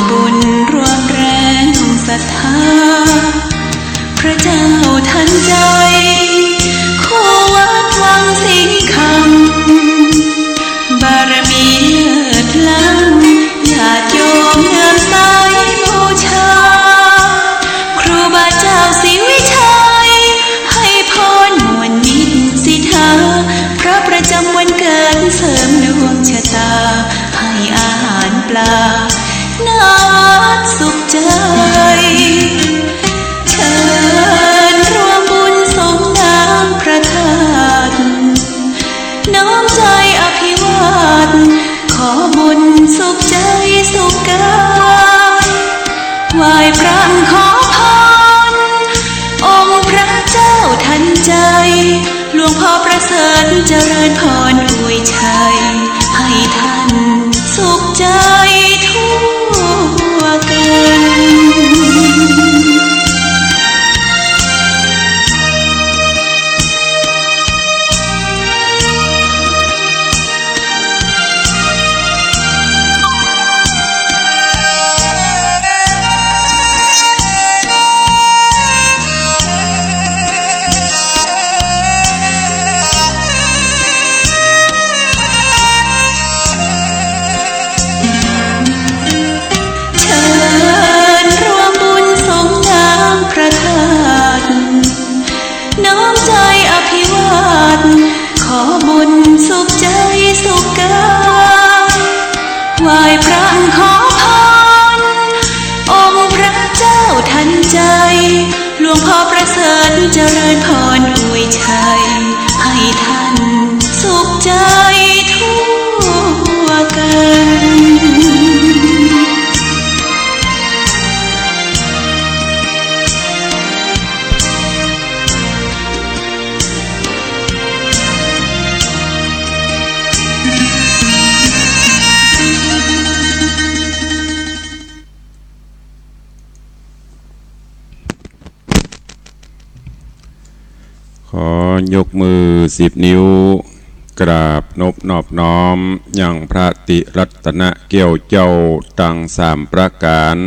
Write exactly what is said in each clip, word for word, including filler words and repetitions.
บุญร่วมแรงศรัทธา พระเจ้าทันใจ คู่วัดวังสิงห์คำ บารมีเลิศล้ำ ญาติโยมเลื่อมใสบูชา ครูบาเจ้าศรีวิชัย ให้พรม่วนมิตรสิทธา พระประจำวันเกิดเสริมดวงชะตา ให้อาหารปลา ณ วัดสุขใจ เชิญร่วมบุญสงน้ำพระธาตุ น้อมใจอภิวาท ขอบุญสุขใจสุขกาย ไหว้พระขอพร องค์พระเจ้าทันใจ หลวงพ่อประเสริฐเจริญพรอวยชัย ให้ท่านสุขใจทั่วกัน เชิญร่วมบุญสงน้ำพระธาตุ น้อมใจอภิวาท ขอบุญสุขใจสุขกาย ไหว้พระขอพร องค์พระเจ้าทันใจ หลวงพ่อประเสริฐเจริญพรอวยชัย ให้ท่านสุขใจทั่วกัน ขอยกมือสิบนิ้ว กราบนบนอบน้อมยังพระติรัตนเกี้ยวเจ้าตังสามประก๋าน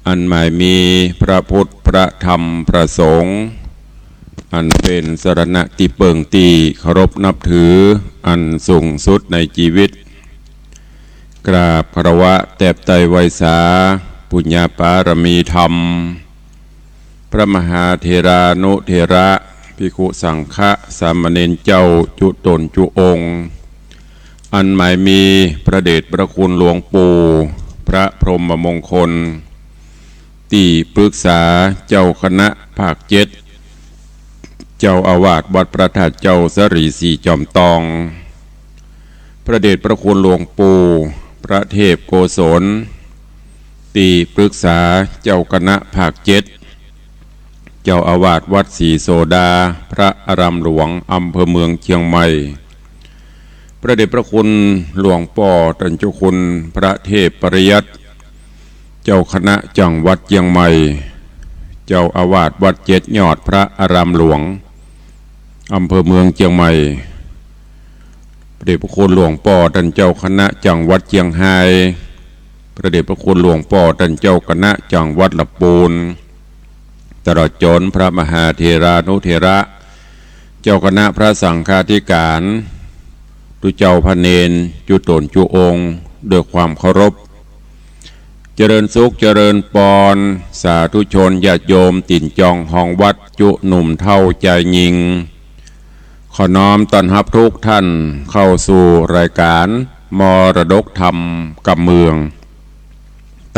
อันหมายมีพระพุทธ พระธรรม พระสงฆ์ อันเป๋นสรณะตี้เปิ้งตี้เคารพนับถือ อันสูงสุดในจีวิต กราบคารวะแตบไตรไหว้สา ปุญญาปารมีธรรม พระมหาเถรานุเถระ ภิกขุสังฆะ สามเณรเจ้าจุ๊ต๋นจุ๊องค์ อันหมายมีพระเดชพระคุณหลวงปู่ พระพรหมมงคล ตี้ปรึกษาเจ้าคณะภาคเจ็ด เจ้าอาวาสวัดพระธาตุเจ้าสะหลีสีจอมตอง พระเดชพระคุณหลวงปู่ พระเทพโกศล ตี้ปรึกษาเจ้าคณะภาคเจ็ด เจ้าอาวาสวัดศรีโสดา พระอารามหลวง อำเภอเมืองเจียงใหม่ พระเดชพระคุณหลวงป้อต้านเจ้าคุณพระเทพปริยัติ เจ้าคณะจังหวัดเจียงใหม่ เจ้าอาวาสวัดเจ็ดยอด พระอารามหลวง อำเภอเมืองเจียงใหม่ พระเดชพระคุณหลวงป้อต้านเจ้าคณะจังหวัดเจียงฮาย พระเดชพระคุณหลวงป้อต้านเจ้าคณะจังหวัดละปูน ตลอดจ๋นพระมหาเถรานุเถระ เจ้าคณะพระสังฆาธิการ ตุ๊เจ้าพระเณรจุ๊ต๋นจุ๊องค์ ด้วยความเคารพ เจริญสุขเจริญปอน สาธุชนญาติโยมตี๋นจองฮองวัด จุ๊หนุ่มเฒ่าจายญิง ขอน้อมต้อนฮับทุกท่านเข้าสู่รายการมรดกธรรมกำเมือง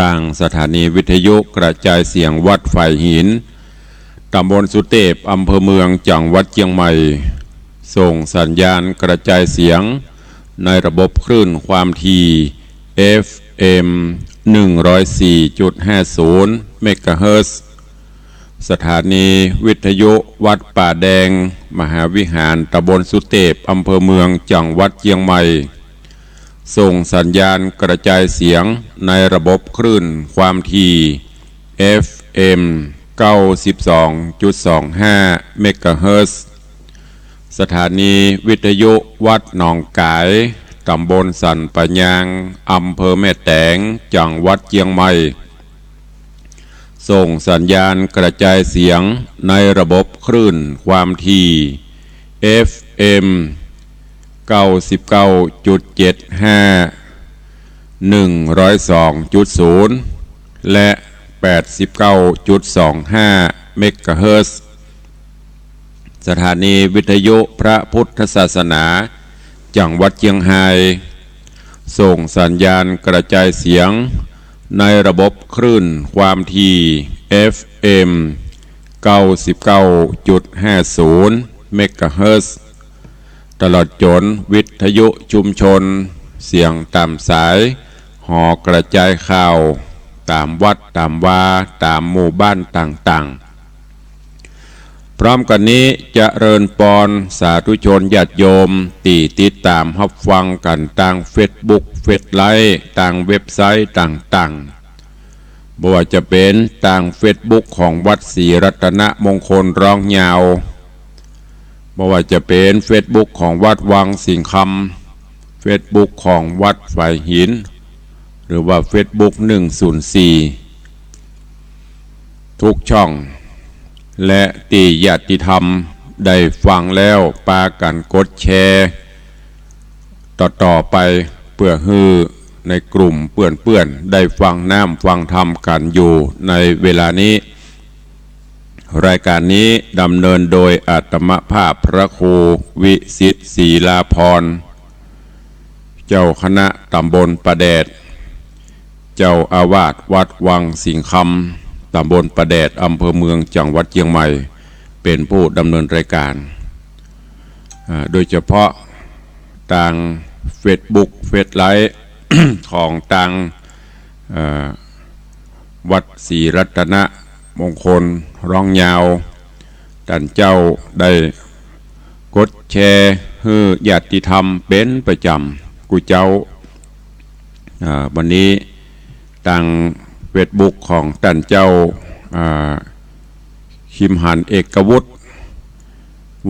ตางสถานีวิทยุกระจายเสียงวัดฝายหิน ต๋ำบลสุเตพ อำเภอเมือง จังหวัดเจียงใหม่ ส่งสัญญาณกระจายเสียงในระบบคลื่นความถี่ เอฟเอ็ม หนึ่งร้อยสี่จุดห้าศูนย์ เมกะเฮิรตซ์ สถานีวิทยุวัดป่าแดง มหาวิหาร ต๋ำบลสุเตพ อำเภอเมือง จังหวัดเจียงใหม่ ส่งสัญญาณกระจายเสียงในระบบคลื่นความถี่ เอฟเอ็ม เก้าสิบสองจุดสองห้า เมกะเฮิรตซ์ สถานีวิทยุวัดหนองก๋าย ต๋ำบลสันป่ายาง อำเภอแม่แตง จังหวัดเจียงใหม่ ส่งสัญญาณกระจายเสียงในระบบคลื่นความถี่ เอฟเอ็ม เก้าสิบเก้าจุดเจ็ดห้า หนึ่งร้อยสองจุดศูนย์ และ แปดสิบเก้าจุดสองห้า เมกะเฮิรตซ์ สถานีวิทยุพระพุทธศาสนา จังหวัดเจียงไฮ้ ส่งสัญญาณกระจายเสียงในระบบคลื่นความถี่ เอฟเอ็ม เก้าสิบเก้าจุดห้าศูนย์ เมกะเฮิรตซ์ ตลอดจ๋นวิทยุชุมชน เสียงต๋ามสาย หอกระจายข่าว ต๋ามวัด ต๋ามวา ต๋ามหมู่บ้านต่างๆ พร้อมกั๋นนี้ เจริญปอนสาธุชนญาติโยม ตี้ติดต๋ามฮับฟังกั๋นตางเฟซบุ๊ก เฟซไลฟ์ ตางเว็บไซต์ต่างๆ บ่ว่าจะเป๋นตางเฟซบุ๊กของวัดศรีรัตนมงคลร้องยาว บ่ว่าจะเป๋นเฟซบุ๊กของวัดวังสิงห์คำ เฟซบุ๊กของวัดฝายหิน หรือว่าเฟซบุ๊ก หนึ่งศูนย์สี่ ทุกช่อง และตี้ญาติธรรมได้ฟังแล้ว ปากั๋นกดแชร์ต่อๆ ไป เปื้อหื้อในกลุ่มเปื้อนๆ ได้ฟังน้ำฟังธรรมกั๋นอยู่ในเวลานี้ รายการนี้ดำเนินโดยอาตมาภาพพระครูวิสิทธิ์ ศรีลาภรณ์ เจ้าคณะต๋ำบลป่าแดด เจ้าอาวาสวัดวังสิงห์คำ ต๋ำบลป่าแดด อำเภอเมือง จังหวัดเจียงใหม่ เป๋นผู้ดำเนินรายการ อ่า โดยเฉพาะตางเฟซบุ๊ก เฟซไลฟ์ ของตาง เอ่อ วัดศรีรัตนมงคลร้องยาว ต้านเจ้าได้กดแชร์หื้อญาติธรรมเป๋นประจ๋ำกู้เจ๊า อ่า วันนี้ตางเฟซบุ๊กของต้านเจ้า อ่า คิมหันต์ เอกวุฒิ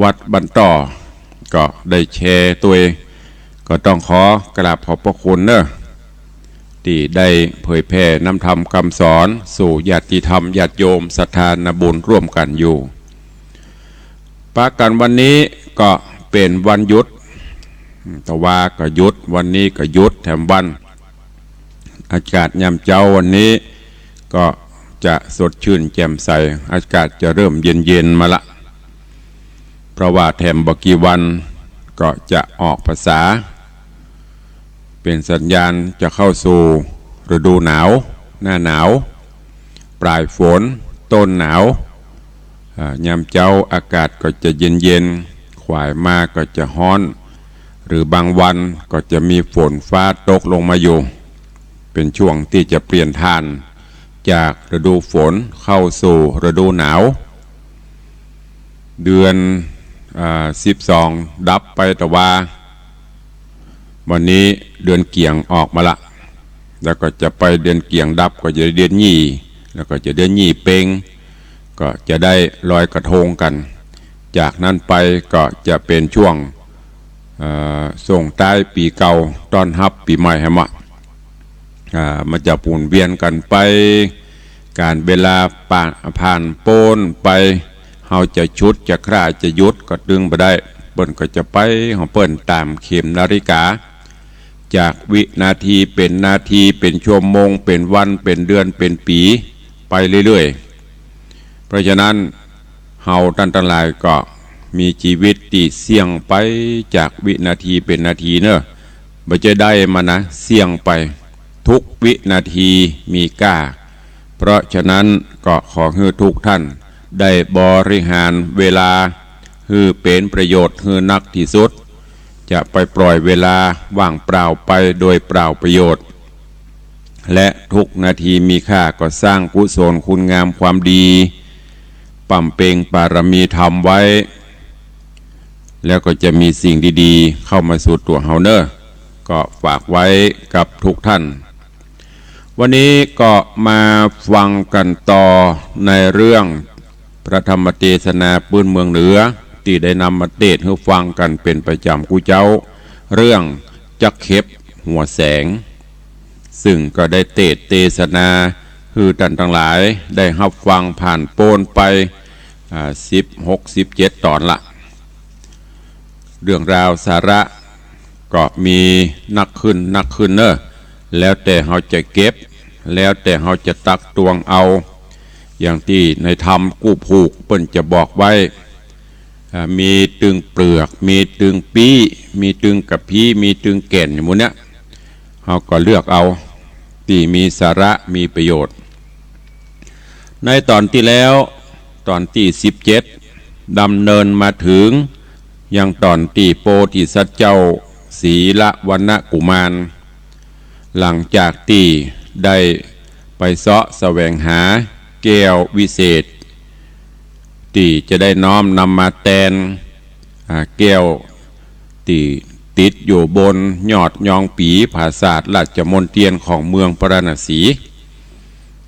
วัดบ้านต่อ ก็ได้แชร์ตวย ก็ต้องขอกราบขอบพระคุณเนาะ ตี้ได้เผยแผ่น้ำธรรมคำสอนสู่ญาติธรรมญาติโยมศรัทธานาบุญร่วมกั๋นอยู่ ปากั๋นวันนี้ก็เป๋นวันหยุด ตะวาก็หยุด วันนี้ก็หยุดแถมวัน อากาศยามเจ๊าวันนี้ก็จะสดชื่นแจ่มใส อากาศจะเริ่มเย็นๆ มาละ เพราะว่าแถมบ่กี่วันก็จะออกพรรษา เป๋นสัญญาณจะเข้าสู่ฤดูหนาว หน้าหนาว ปลายฝน ต้นหนาว อ่า ยามเจ๊าอากาศก็จะเย็นๆ ขวายมาก็จะฮ้อน หรือบางวันก็จะมีฝนฟ้าตกลงมาอยู่ เป๋นช่วงตี้จะเปลี่ยนถ่านจากฤดูฝนเข้าสู่ฤดูหนาว เดือน อ่า สิบสองดับไปตะวา วันนี้เดือนเกี๋ยงออกมาละ แล้วก็จะไปเดือนเกี๋ยงดับก็จะเดือนยี่ แล้วก็จะเดือนยี่เป็ง ก็จะได้ลอยกระทงกั๋น จากนั้นไปก็จะเป๋นช่วง เอ่อ ส่งท้ายปี๋เก่า ต้อนฮับปี๋ใหม่แหมอะ อ่า มันจะหมุนเวียนกั๋นไป ก๋าลเวลาป่า ผ่านป๊นไป เฮาจะชุดจะคร่าจะหยุดก็ตึงบ่ได้ เปิ้นก็จะไปของเปิ้นต๋ามเข็มนาฬิกา จากวินาทีเป๋นนาที เป๋นชั่วโมง เป๋นวัน เป๋นเดือน เป๋นปี๋ ไปเรื่อยๆ เพราะฉะนั้น เฮาต้านตังหลายก็มีจีวิตตี้เสี่ยงไปจากวินาทีเป๋นนาทีเนาะ บ่ใจ้ได้มานะ เสี่ยงไป ทุกวินาทีมีก้า เพราะฉะนั้นก็ขอหื้อทุกท่านได้บริหารเวลาหื้อเป๋นประโยชน์หื้อนักตี้สุด จะไปปล่อยเวลาว่างเปล่าไปโดยเปล่าประโยชน์ และทุกนาทีมีค่าก็สร้างกุศลคุณงามความดี บำเพ็ญบารมีธรรมไว้ แล้วก็จะมีสิ่งดีๆ เข้ามาสู่ตั๋วเฮาเนาะ ก็ฝากไว้กับทุกท่าน วันนี้ก็มาฟังกั๋นต่อในเรื่องพระธรรมเตสนาปื้นเมืองเหนือ ตี้ได้นำมาเตสน์หื้อฟังกั๋นเป๋นประจ๋ำกู้เจ๊า เรื่อง จั๊กเข็บหัวแสง ซึ่งก็ได้เตสน์เตสนาหื้อต้านตังหลายได้ฮับฟังผ่านป๊นไป อ่า สิบหก สิบเจ็ดต๋อนละ เรื่องราวสาระก็มีนักขึ้นนักขึ้นเน่อ แล้วแต่เฮาจะเก็บ แล้วแต่เฮาจะตักตวงเอา อย่างตี้ในธรรมกู้ผูกเปิ้นจะบอกไว้ อ่า มีตึงเปลือก มีตึงปี้ มีตึงกะพี้ มีตึงแก่น อย่างหมู่เนี้ย เฮาก็เลือกเอาตี้มีสาระมีประโยชน์ ในต๋อนตี้แล้ว ต๋อนตี้สิบเจ็ด ดำเนินมาเถิงยังต๋อนตี้โพธิสัตว์เจ้าสีละวัณณกุมาร หลังจากตี้ได้ไปเซาะแสวงหาแก้ววิเศษ ตี้จะได้น้อมนำมาแตน อ่า แก้วตี้ติดอยู่บนยอดยองปีผาสาทราชมณเฑียรของเมืองพาราณสี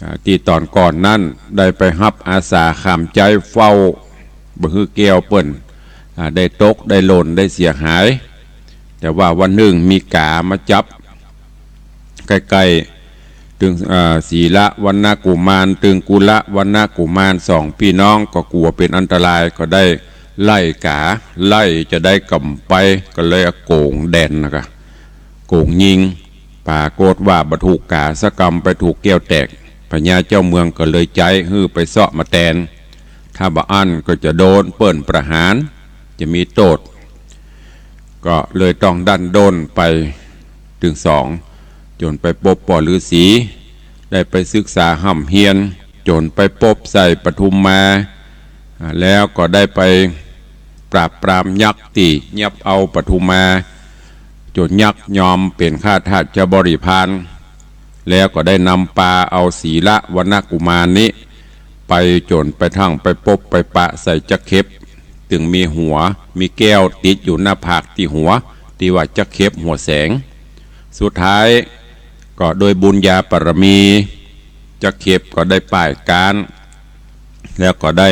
อ่า ตี้ต๋อนก่อนนั้นได้ไปฮับอาสาขามใจ๊เฝ้า บ่หื้อแก้วเปิ้น อ่า ได้ตก ได้หล่น ได้เสียหาย แต่ว่าวันนึ่งมีก๋ามาจับ ใก้ๆ ตึง อ่า สีละวัณณกุมาร ตึงกุละวัณณกุมาร สองปี้น้องก็กั๋วเป๋นอันตราย ก็ได้ไล่ก๋า ไล่จะได้ก่ำไป ก็เลยเอาโก๋งแด่นนะกะ โก๋งยิง ปรากฏว่าบ่ถูกก๋าสักกำ ไปถูกแก้วแตก พญาเจ้าเมืองก็เลยใจ๊หื้อไปเซาะมาแตน ถ้าบ่อั้นก็จะโดนเปิ้นประหาร จะมีโต้ษ ก็เลยต้องดั้นด้นไปตึงสอง จ๋นไปปบป้อฤๅษี ได้ไปศึกษาฮ่ำเฮียน จ๋นไปปบใส่ปทุมมา อ่า แล้วก็ได้ไปปราบปรามยักษ์ตี้ยับเอาปทุมมา จ๋นยักษ์ยอมเป๋นข้าทาสบริพาร แล้วก็ได้นำปาเอาสีละวัณณกุมารนี้ไป จ๋นไปทั่งไปปบไปปะใส่จั๊กเข็บ ตึงมีหัว มีแก้วติดอยู่หน้าผากตี้หัว ตี้ว่าจั๊กเข็บหัวแสง สุดท้ายก็โดยบุญญาบารมี จั๊กเข็บก็ได้ป้ายก๊าน แล้วก็ได้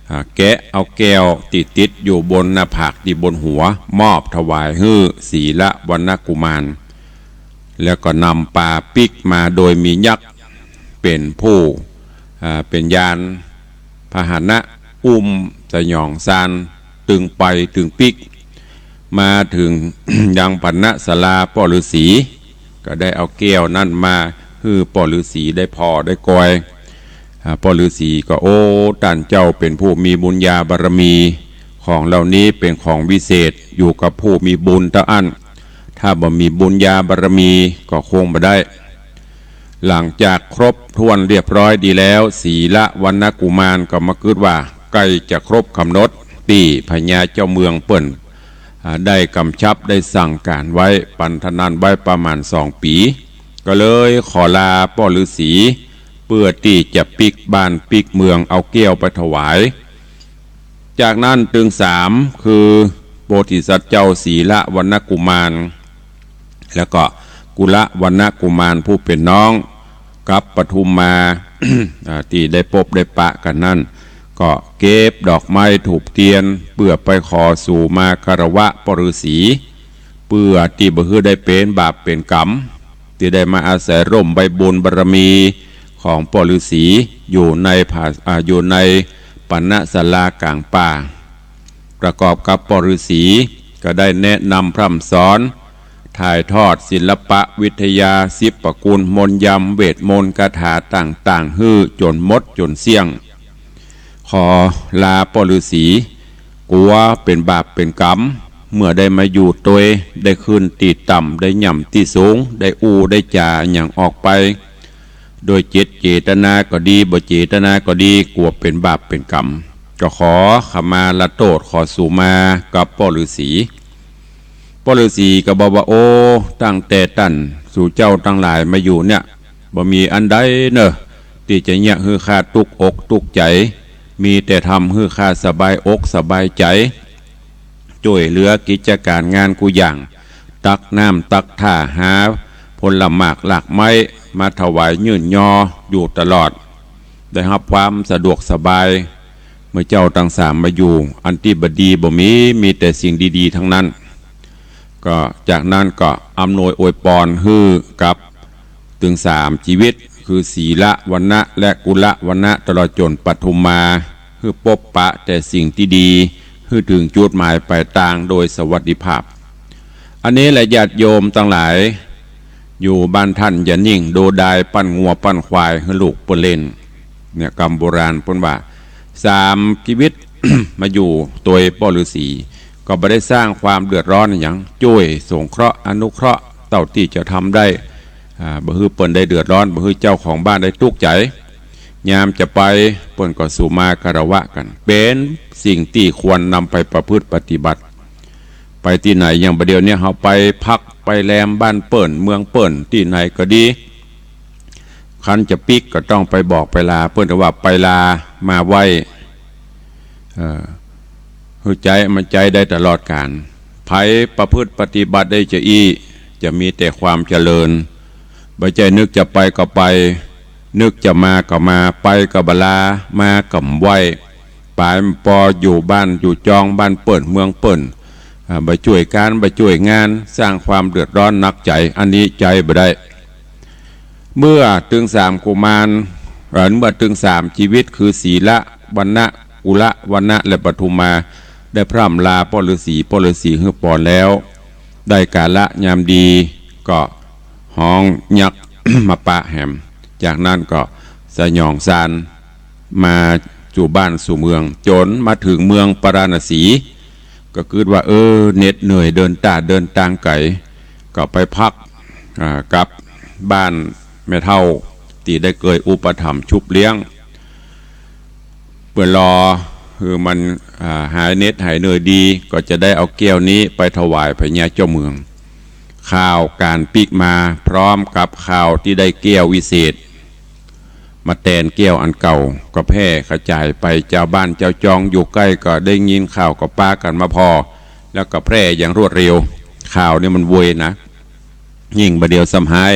อ่า แกะเอาแก้วตี้ติดอยู่บนหน้าผากตี้บนหัว มอบถวายหื้อสีละวัณณกุมาร แล้วก็นำปาปิ๊กมาโดยมียักษ์เป๋นผู้ อ่า เป๋นยานพาหนะอุ้มสยองซาน ตึงไปตึงปิ๊ก มาเถิงยังปณศาลาป้อฤๅษี ก็ได้เอาแก้วนั้นมาหื้อป้อฤๅษีได้ผ่อได้กอย อ่า ป้อฤๅษีก็ โอ้ ต้านเจ้าเป๋นผู้มีบุญญาบารมี ของเหล่านี้เป๋นของวิเศษ อยู่กับผู้มีบุญเต้าอั้น ถ้าบ่มีบุญญาบารมีก็คงบ่ได้ หลังจากครบถ้วนเรียบร้อยดีแล้ว สีละวัณณกุมารก็มากึ๊ดว่าใก้จะครบก๋ำหนดตี้พญาเจ้าเมืองเปิ้น อ่า ได้กำชับได้สั่งก๋านไว้ ปันเท่านั้นไว้ประมาณสองปี๋ ก็เลยขอลาป้อฤๅษี เปื้อตี้จะปิ๊กบ้านปิ๊กเมืองเอาแก้วไปถวาย จากนั้นตึงสาม คือโพธิสัตว์เจ้าสีละวัณณกุมาร แล้วก็กุละวัณณกุมารผู้เป๋นน้อง กับปทุมมา อ่า ตี้ได้ปบได้ปะกั๋นนั้น ก็เก็บดอกไม้ธูปเตียน เปื้อไปขอสูมาคารวะป้อฤๅษี เปื้อตี้บ่หื้อได้เป๋นบาปเป๋นก๋รรม ตี้ได้มาอาศัยร่มใบบุญบารมีของป้อฤๅษี อยู่ในผา อ่า อยู่ในปณศาลาก๋างป่า ประกอบกับป้อฤๅษีก็ได้แนะนำพร่ำสอน ถ่ายทอดศิลปะวิทยา ศิปกุล มนต์ยำ เวทมนต์ คาถาต่างๆ หื้อจ๋นหมดจ๋นเสี้ยง ขอลาป้อฤๅษี กั๋วเป๋นบาปเป๋นก๋รรม เมื่อได้มาอยู่ตวย ได้ขึ้นตี้ต่ำ ได้ย่ำตี้สูง ได้อู้ได้จ๋าหยังออกไป โดยเจต เจตนาก็ดี บ่เจตนาก็ดี กั๋วเป๋นบาปเป๋นก๋รรม ก็ขอขมาลาโต้ษ ขอสูมากับป้อฤๅษี ป้อฤๅษีก็บอกว่า โอ้ ตั้งแต่ต้านสูเจ้าตังหลายมาอยู่เนี่ย บ่มีอันใดเน่อ ตี้จะเยียะหื้อข้าตุ๊กอกตุ๊กใจ๋ มีแต่ทำหื้อข้าสบายอกสบายใจ๋ จ้วยเหลือกิจก๋านงานกู้อย่าง ตักน้ำตักท่า หาผลหมากหลากไม้มาถวายยื่นยออยู่ตลอด ได้ฮับความสะดวกสบาย เมื่อเจ้าตังสามมาอยู่ อันตี้บ่ดีบ่มี มีแต่สิ่งดีๆ ทั้งนั้น ก็จากนั้นก็อำนวยอวยปอนหื้อกับตึงสามจีวิต คือสีละวรรณะและกุละวรรณะ ตลอดจ๋นปทุมมา หื้อปบปะแต่สิ่งตี้ดี หื้อเถิงจุดหมายปลายตางโดยสวัสดิภาพ อันนี้แหละญาติโยมตังหลาย อยู่บ้านต้านอย่านิ่ง ดูดาย ปั้นงัวปั้นควายหื้อลูกเปิ้นเล่น เนี่ย กำโบราณเปิ้นว่า สามจีวิต มาอยู่ตวยป้อฤๅษี ก็บ่ได้สร้างความเดือดร้อนหยัง จ้วยสงเคราะห์อนุเคราะห์เต้าตี้จะทำได้ อ่า บ่หื้อเปิ้นได้เดือดร้อน บ่หื้อเจ้าของบ้านได้ตุ๊กใจ๋ ยามจะไปเปิ้นก็สุมาคารวะกั๋น เป๋นสิ่งตี้ควรนำไปประพฤติปฏิบัติ ไปตี้ไหน อย่างบ่าเดี่ยวนี้เฮาไปพักไปแรมบ้านเปิ้นเมืองเปิ้นตี้ไหนก็ดี คันจะปิ๊กก็ต้องไปบอกไปลา เปิ้นว่าไปลามาไหว้ เอ่อ หื้อใจ๊มันใจ๊ได้ตลอดกาล ใผประพฤติปฏิบัติได้จะอี้ จะมีแต่ความเจริญ บ่ใจ้นึกจะไปก็ไป นึกจะมาก็มา ไปก็บ่ลา มาก็บ่ไหว้ ป๋ายปออยู่บ้านอยู่จองบ้านเปิ้นเมืองเปิ้น อ่า บ่จ้วยก๋านบ่จ้วยงาน สร้างความเดือดร้อนหนักใจ๋ อันนี้ใจ๊บ่ได้ เมื่อตึงสามกุมาร เอ่อ เมื่อตึงสามจีวิต คือสีละวรรณะ กุละวรรณะ และปทุมมา ได้พร่ำลาป้อฤๅษี ป้อฤๅษีหื้อปอนแล้ว ได้กาละยามดี ก็ฮ้องยักษ์มาปะแหม จากนั้นก็สยองซาน มาสู่บ้านสู่เมือง จ๋นมาเถิงเมืองปาราณสี ก็กึ๊ดว่า เออ เหน็ดเหนื่อยเดินต้าเดินตางไก๋ ก็ไปพัก อ่า กับบ้านแม่เฒ่าตี้ได้เกยอุปถัมภ์ชุบเลี้ยง เปื้อรอหื้อมัน อ่า หายเหน็ดหายเหนื่อยดี ก็จะได้เอาแก้วนี้ไปถวายพญาเจ้าเมือง ข่าวก๋านปิ๊กมาพร้อมกับข่าวตี้ได้แก้ววิเศษ มาแตนแก้วอันเก่า ก็แพร่กระจ๋ายไป จาวบ้านจาวจองอยู่ใก้ก็ได้ยินข่าวก็ปากั๋นมาผ่อ แล้วก็แพร่อย่างรวดเร็ว ข่าวนี่มันไวนะ ยิ่งบ่าเดี่ยวซ้ำฮ้าย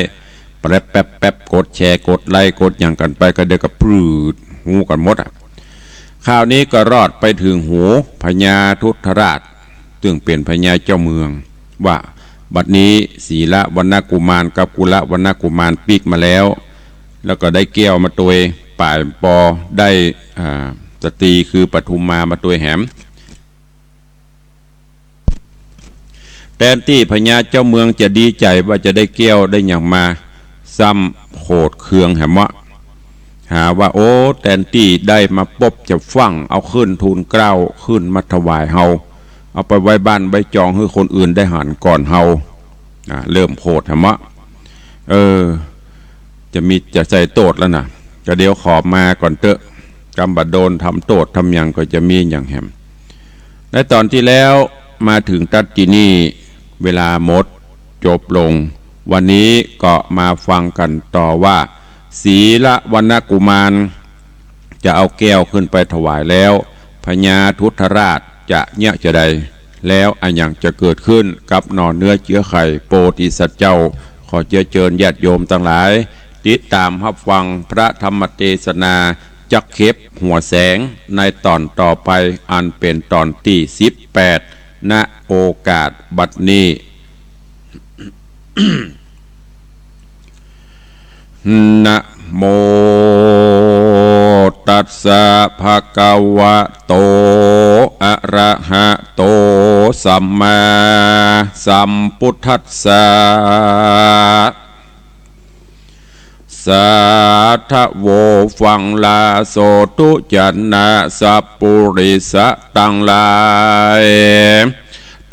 แป๊บแป๊บแป๊บ กดแชร์ กดไลก์ กดหยังกั๋นไป ก็เดี๋ยวก็ปรืดฮู้กั๋นหมดอะ ข่าวนี้ก็รอดไปเถิงหูพญาทุตราช ซึ่งเป๋นพญาเจ้าเมือง ว่าบัดนี้สีละวรรณกุมารกับกุละวรรณกุมารปิ๊กมาแล้ว แล้วก็ได้แก้วมาตวย ป๋ายปอได้ อ่า สตรีคือปทุมมามาตวยแหม แตนตี้พญาเจ้าเมืองจะดีใจ๋ว่าจะได้แก้วได้หยังมา ซ้ำโขดเคืองแหมวะ หาว่า โอ้ แตนตี้ได้มาปบจะฟั่ง เอาขึ้นทูลเกล้า ขึ้นมาถวายเฮา เอาไปไว้บ้านไว้จองหื้อคนอื่นได้หันก่อนเฮา อ่า เริ่มโขดแหมวะ เออ จะมีจะใส่โต้ษแล้วนะ ก็เดี๋ยวขอมาก่อนเต๊อะ กำบ่าโดนทำโต้ษทำหยังก็จะมีหยังแหม ในต๋อนตี้แล้วมาเถิงตั๊ดตี้นี่ เวลาหมด จบลง วันนี้ก็มาฟังกั๋นต่อว่า สีละวรรณกุมาร จะเอาแก้วขึ้นไปถวายแล้ว พญาทุตราชจะเยียะจาใด แล้วอะหยังจะเกิดขึ้นกับหน่อเนื้อเจื๊อไข่โปธิสัตว์เจ้า ขอเจียะเจิญญาติโยมตังหลาย ติดต๋ามฮับฟังพระธรรมเตสนา จักเข็บหัวแสง ในต๋อนต่อไป อันเป๋นต๋อนตี้สิบแปด ณ โอกาสบัดนี้ นะโมตัสสะ ภะคะวะโต อะระหะโต สัมมาสัมพุทธัสสะ สาธะโว ฟังลาโสตุ จะนะ สัปปุริสะตังหลาย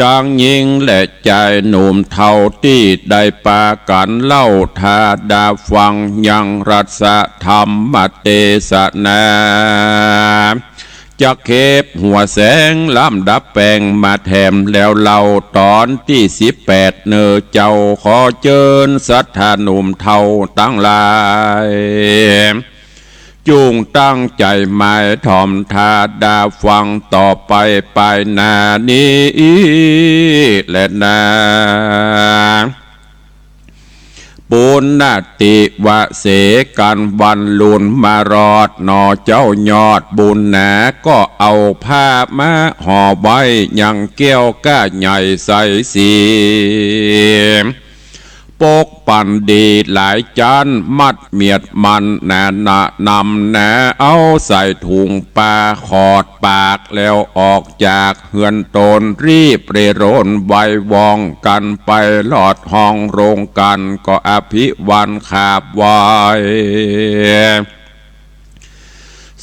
ตังญิงและจายหนุ่มเฒ่าตี้ได้ปากั๋นเล่าถ้าดาฟังยังรัสธรรมเตสนา จักเข็บหัวแสงลำดับแปงมาแถมแล้วเล่าต๋อนตี้สิบแปด เน่อเจ้า ขอเจิญศรัทธาหนุ่มเฒ่าตังหลาย จุ่งตั้งใจ๋หมายถ่อมถ้าดาฟังต่อไปปายหน้านี้แลนา ปุณณติวเสกัณฑ์วันลุนมารอด หนอเจ้ายอดบุญหนา ก็เอาผ้ามาห่อไว้ยังแก้วก้าใหญ่ใสสี ปกปันดีหลายจั้น มัดเมียดมันหนา หนานำหนา เอาใส่ถุงปาขอดปาก แล้วออกจากเฮือนตน รีบเร่ร่นไวว่องกั๋นไป ลอดห้องโรงกั๋น ก็อภิวันขาบไหว้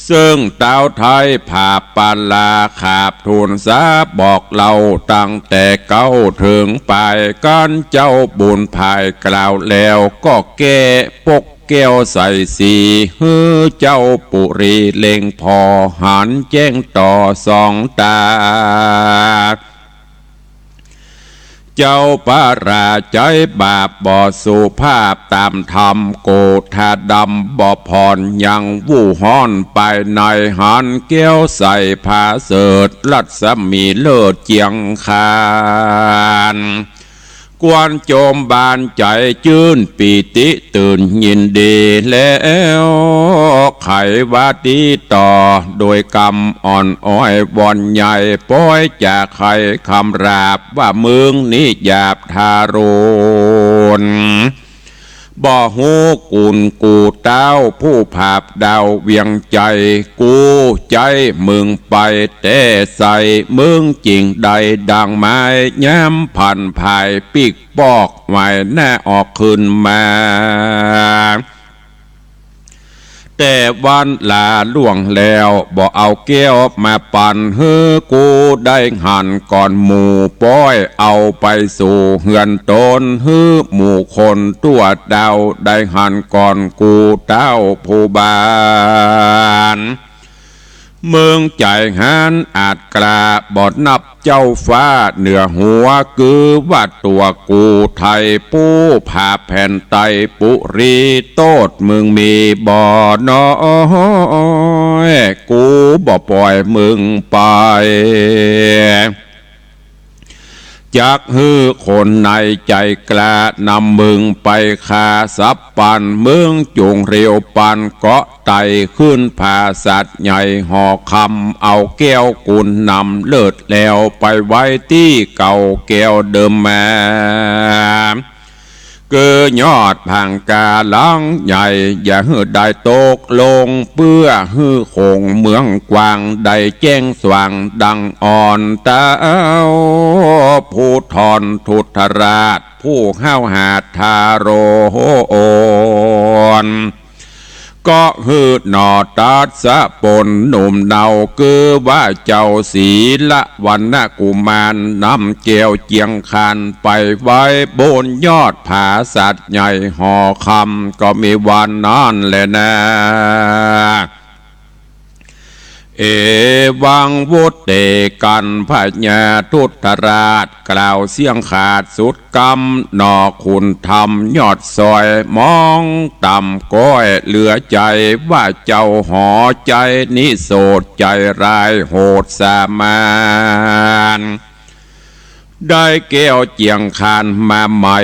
เซิ่งเต๊าไท้ผาบปาลา ขาบทูลสาบอกเล่า ตั้งแต่เก๊าเถิงปาย กั๋นเจ้าบุญภายกล่าวแล้ว ก็แก้ปกแก้วใสสี หื้อเจ้าปุรีเล็งผ่อ หันแจ้งต่อสองต๋า เจ้าประหลาดใจ๋บาปบ่สุภาพ ต๋ามธรรมโกธาดำบ่ผ่อน ยังวู่ฮ้อนปายใน หันแก้วใสผาเสริฐ รัศมีเลิศเจียงคาน ควรจมบานใจ๋จื้นปีติตื่นยินดี แล้วไขว่าตี้ต่อ โดยกำอ่อนอ้อยว่อนใหญ่ ป๊อยจากไขคำหลาบ ว่ามึงนี้หยาบทารุณ บ่ฮู้กุณกูเต๊า ผู้ผาบดาวเวียงใจ๋ กูใจ๊มึงไปแต๊ใส มึงจึงได้ดังไม้ ย้ำผันผายปิ๊กปอก ไหวหน้าออกขึ้นมา แต่วันลาล่วงแล้ว บ่เอาแก้วมาปัน หื้อกูได้หันก่อนหมู่ ป๊อยเอาไปสู่เฮือนตน หื้อหมู่คนตั๋วเดา ได้หันก่อนกูเต้าผู้บาน มึงใจ๋หันอาจกล้า บ่นับเจ้าฟ้าเหนือหัว คือว่าตั๋วกูไทย ผู้ผาบแผ่นไตปุรี โต้ษมึงมีบ่น้อย กูบ่ป่อยมึงไป จักหื้อคนในใจ๋กล้านำมึงไปฆ่าสับปัน มึงจุ่งเร็วปันเกาะไต่ขึ้นผาสัตว์ใหญ่หอคำ เอาแก้วกุณนำเลิศแล้วไปไว้ตี้เก่าแก้วเดิมมา คือยอดผางกาหลังใหญ่ อย่าหื้อได้ตกลง เปื้อหื้อคงเมืองกว้าง ได้แจ้งสว่างดังอ่อนเต้า ผู้ทอนทุตราช ผู้ห้าวหาญทารุณ ก็หื้อหน่อตัสสะปนหนุ่มเนา คือว่าเจ้าสีละวรรณกุมาร นำแก้วเจียงคานไปไว้บนยอดผาสัตว์ใหญ่หอคำ ก็มีวันนั้นแลนา เอวังวุตเต กัณฑ์พญาทุตราช กล่าวเสียงขาดสุดกำ หน่อขุนธรรมยอดซอย มองต่ำก้อยเหลือใจ๋ ว่าเจ้าหอใจ๋นิโสดใจ๋ร้ายโหดสามาน ได้แก้วเจียงคานมาใหม่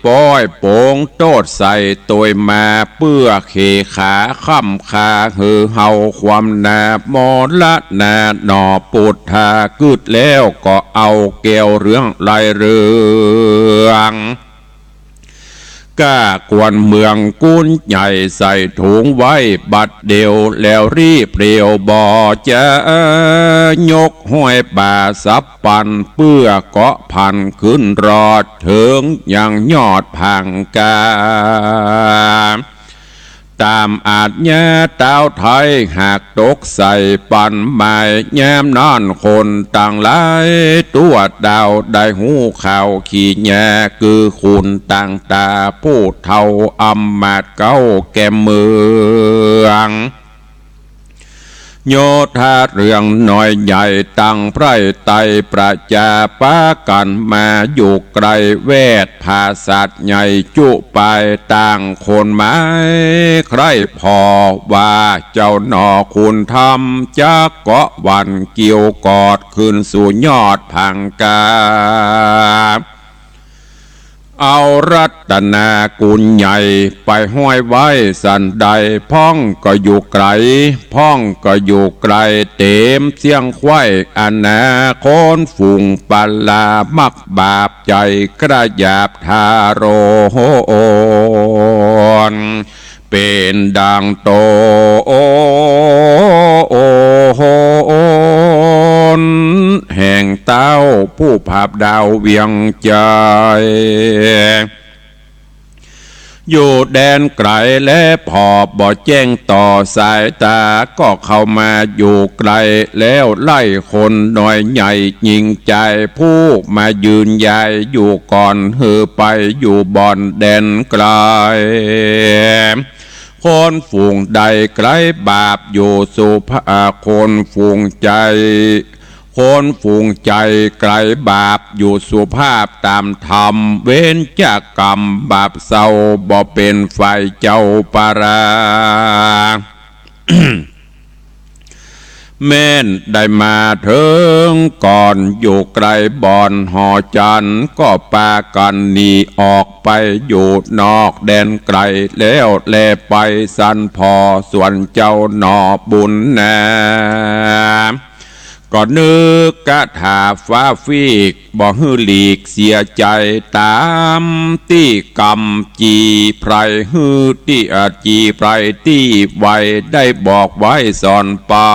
ป้อยโป๋งโต้ษใส่ตวยมา เปื้อเขขาค่ำคาหื้อเฮาความหนา มรณะหน่อปุทธา กึ๊ดแล้วก็เอาแก้วเหลืองไหลเรือง ก้าควรเมืองกุนใหญ่ใส่ถุงไว้บัดเดียว แล้วรีบเร็วบ่จะยกห้อยบ่าสับปัน เปื้อเกาะผันขึ้นรอดเถิงยังยอดผางกา ต๋ามอาจญาเต้าไทยหากตกใส่ปันไม้ ยามนั้นคนตังหลายตั๋วดาว ได้ฮู้ข่าวขี้แย คือคุณต่างต๋า ผู้เฒ่าอำมาตย์เก๊าแก่นเมือง โยธาเรืองน้อยใหญ่ตังไพร่ไตร ประจาปากั๋นมาอยู่ใก้แวด ผาสัตว์ใหญ่จุปายต่างคนหมายใคร่ผ่อ ว่าเจ้าหน่อคุณธรรม จักเกาะหวั่นเกี่ยวกอดขึ้นสู่ยอดผางกา เอารัตนากุณใหญ่ไปห้อยไว้สันใด พ่องก็อยู่ไก๋ พ่องก็อยู่ไก๋ เต๋มเสี้ยงไขว้อนา คนฝูงปลามักบาป ใจ๋กระหยาบทารุณ เป๋นดั่งโตนแห่งเต้าผู้ผาบดาวเวียงใจ๋ อยู่แดนไก๋และผ่อบ่แจ้งต่อสายต๋า ก็เข้ามาอยู่ไก๋แล้ว ไล่คนน้อยใหญ่หญิงจาย ผู้มายืนยายอยู่ก่อน หื้อไปอยู่บ่อนแดนไก๋ คนฝูงใดไก๋บาปอยู่สุภา คนฝูงใจ๋ คนฝูงใจ๋ไก๋บาปอยู่สุภาพต๋ามธรรม เว้นจากกรรมบาปเศร้า บ่เป๋นฝ่ายเจ้าปารา แม่นได้มาเถิงก่อน อยู่ไก๋บ่อนหอจันทร์ ก็ปากั๋นหนีออกไปอยู่นอกแดนไก๋แล้วแลไปสัน ผ่อส่วนเจ้าหน่อบุญนา ก็นึกกาถาฟ้าฟีก บ่หื้อหลีกเสียใจ๋ ต๋ามตี้กำจีไพร หื้อตี้ อ่า จีไพรตี้ไว ได้บอกไว้สอนปา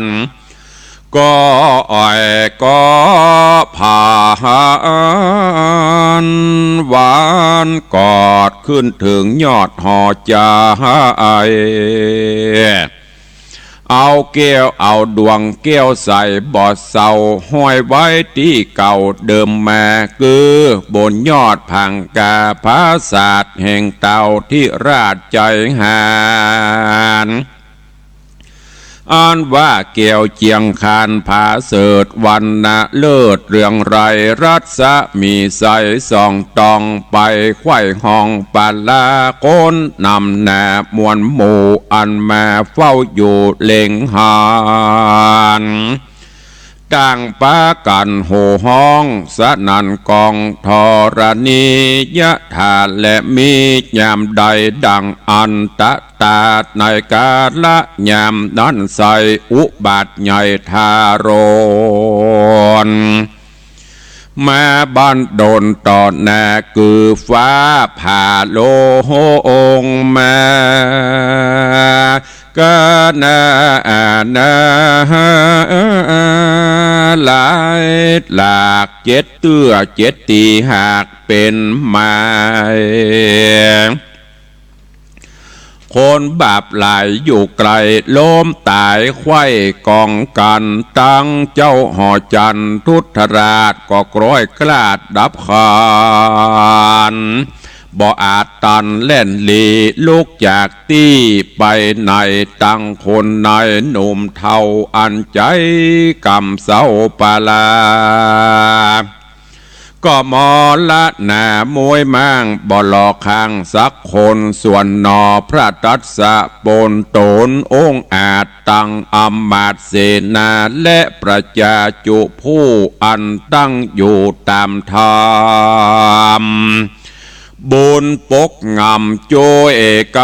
น ก็อ้อยก็ผาน หวานกอดขึ้นเถิงยอดหอใจ๋ เอาแก้วเอาดวงแก้วใสบ่เศร้า ห้อยไว้ตี้เก่าเดิมมา คือบุญยอดผางกาผาสาทแห่งเต้าธิราชใจ๋หาญ อันว่าแก้วเจียงคานผาเสริฐวรรณะเลิศเรืองไร้ รัศมีใสส่องตองไป ไขว้ห้องปาลาคนนำหน้ามวลหมู่ อันมาเฝ้าอยู่เล็งหัน ต่างปากั๋นโห่ฮ้องสนั่นกองธรณี ยะถาและมียามใดดั่งอันตะตา ในกาละยามนั้นไซร้อุบัติใหญ่ทารุณ มาบันดลต่อหน้าคือฟ้าผ่าลงมา กานานาหลายหลาก เจ็ดเตื้อเจ็ดตี้หากเป๋นไม้ คนบาปหลายอยู่ไก๋ล้มต๋ายไขว้กองกั๋น ตังเจ้าหอจันทร์ทุตราชก็กร้อยกล้าดดับขัน บ่อาจตันแล่นหลีลุกจากตี้ไปไหน ตังคนในหนุ่มเฒ่าอันใจ๋กำเศร้าปาลา ก็มรณาม้วยม่างบ่หลอกข้างสักคน ส่วนหนอพระตัสสะปนต๋นองค์อาจ ตังอำมาตย์เสนาและประชาจุผู้อันตั้งอยู่ต๋ามธรรม บุญปกงำจ้วยก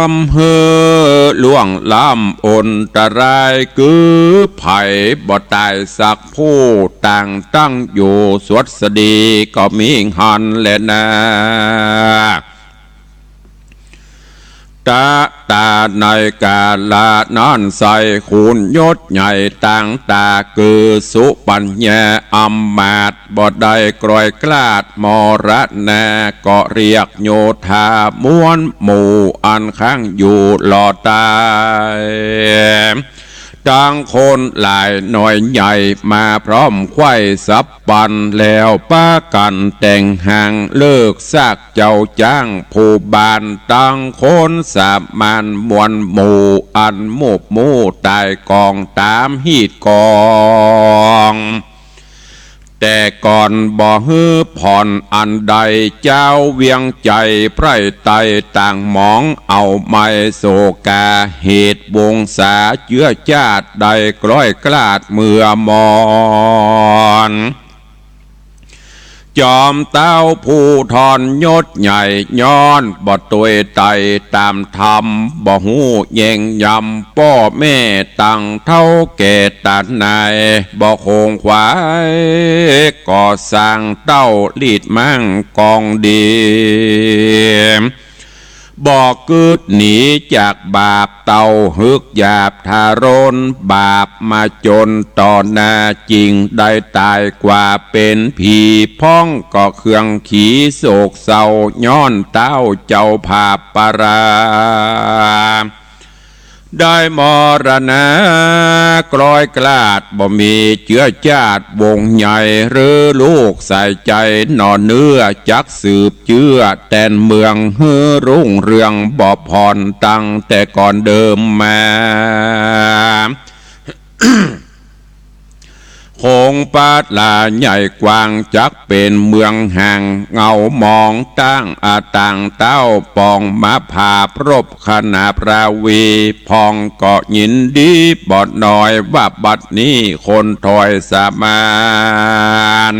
ำหื้อล่วงล้ำอนตราย คือไผบ่ต๋ายสักผู้ ต่างตั้งอยู่สวัสดีก็มีหันแลนา ตะตาในกาละนั้นไซร้ขุนยศใหญ่ต่างต๋า คือสุปัญญาอำมาตย์ บ่ได้กร้อยกล้าดมรณา ก็เรียกโยธามวลหมู่อันข้างอยู่หล่อต๋าย ตังคนหลายน้อยใหญ่มาพร้อมไขว้สัพพันธ์ แล้วปากั๋นแต่งหางเลิกซากเจ้าจ๊างผู้บาน ตังคนสามัญมวลหมู่อันมูบมู่ต๋ายก๋องต๋ามฮีตก๋อง แต่ก่อนบ่หื้อผ่อนอันใด จาวเวียงใจ๋ไพร่ไต่ต่างหมองเอาไม้โศกา เหตุวงศาเจื้อจาติได้กร้อยกล้าดเมื่อมอน จอมเต้าผู้ทอนยศใหญ่ ย้อนบ่ตวยไต่ต๋ามธรรม บ่ฮู้แยงยำป้อแม่ตังเฒ่าแก่ต๋านาย บ่ขงขวายก่อสร้างเต้าลีดมั่งกองดี บ่กึ๊ดหนีจากบาป เต้าหึกหยาบทารุณ บาปมาจนต่อหน้า จึงได้ต๋ายกว่าเป๋นผี พ้องก็เคืองขีโศกเศร้า ย้อนเต้าเจ้าผาปปารา ได้มรณะกล้อยกลาด บ่มีเจื๊อจาติวงศ์ใหญ่ หรือลูกสายใจ๋หน่อเนื้อ จักสืบเจื้อแตนเมืองหื้อรุ่งเรือง บ่ผ่อนตั้งแต่ก่อนเดิมมา ขงปาลาใหญ่กว้าง จักเป๋นเมืองห่าง เงามองตั้งอาต่าง เต้าปองมาผาบรบขนาบราวี พ่องก็ยินดีบ่น้อย ว่าบัดนี้คนถอยสมาน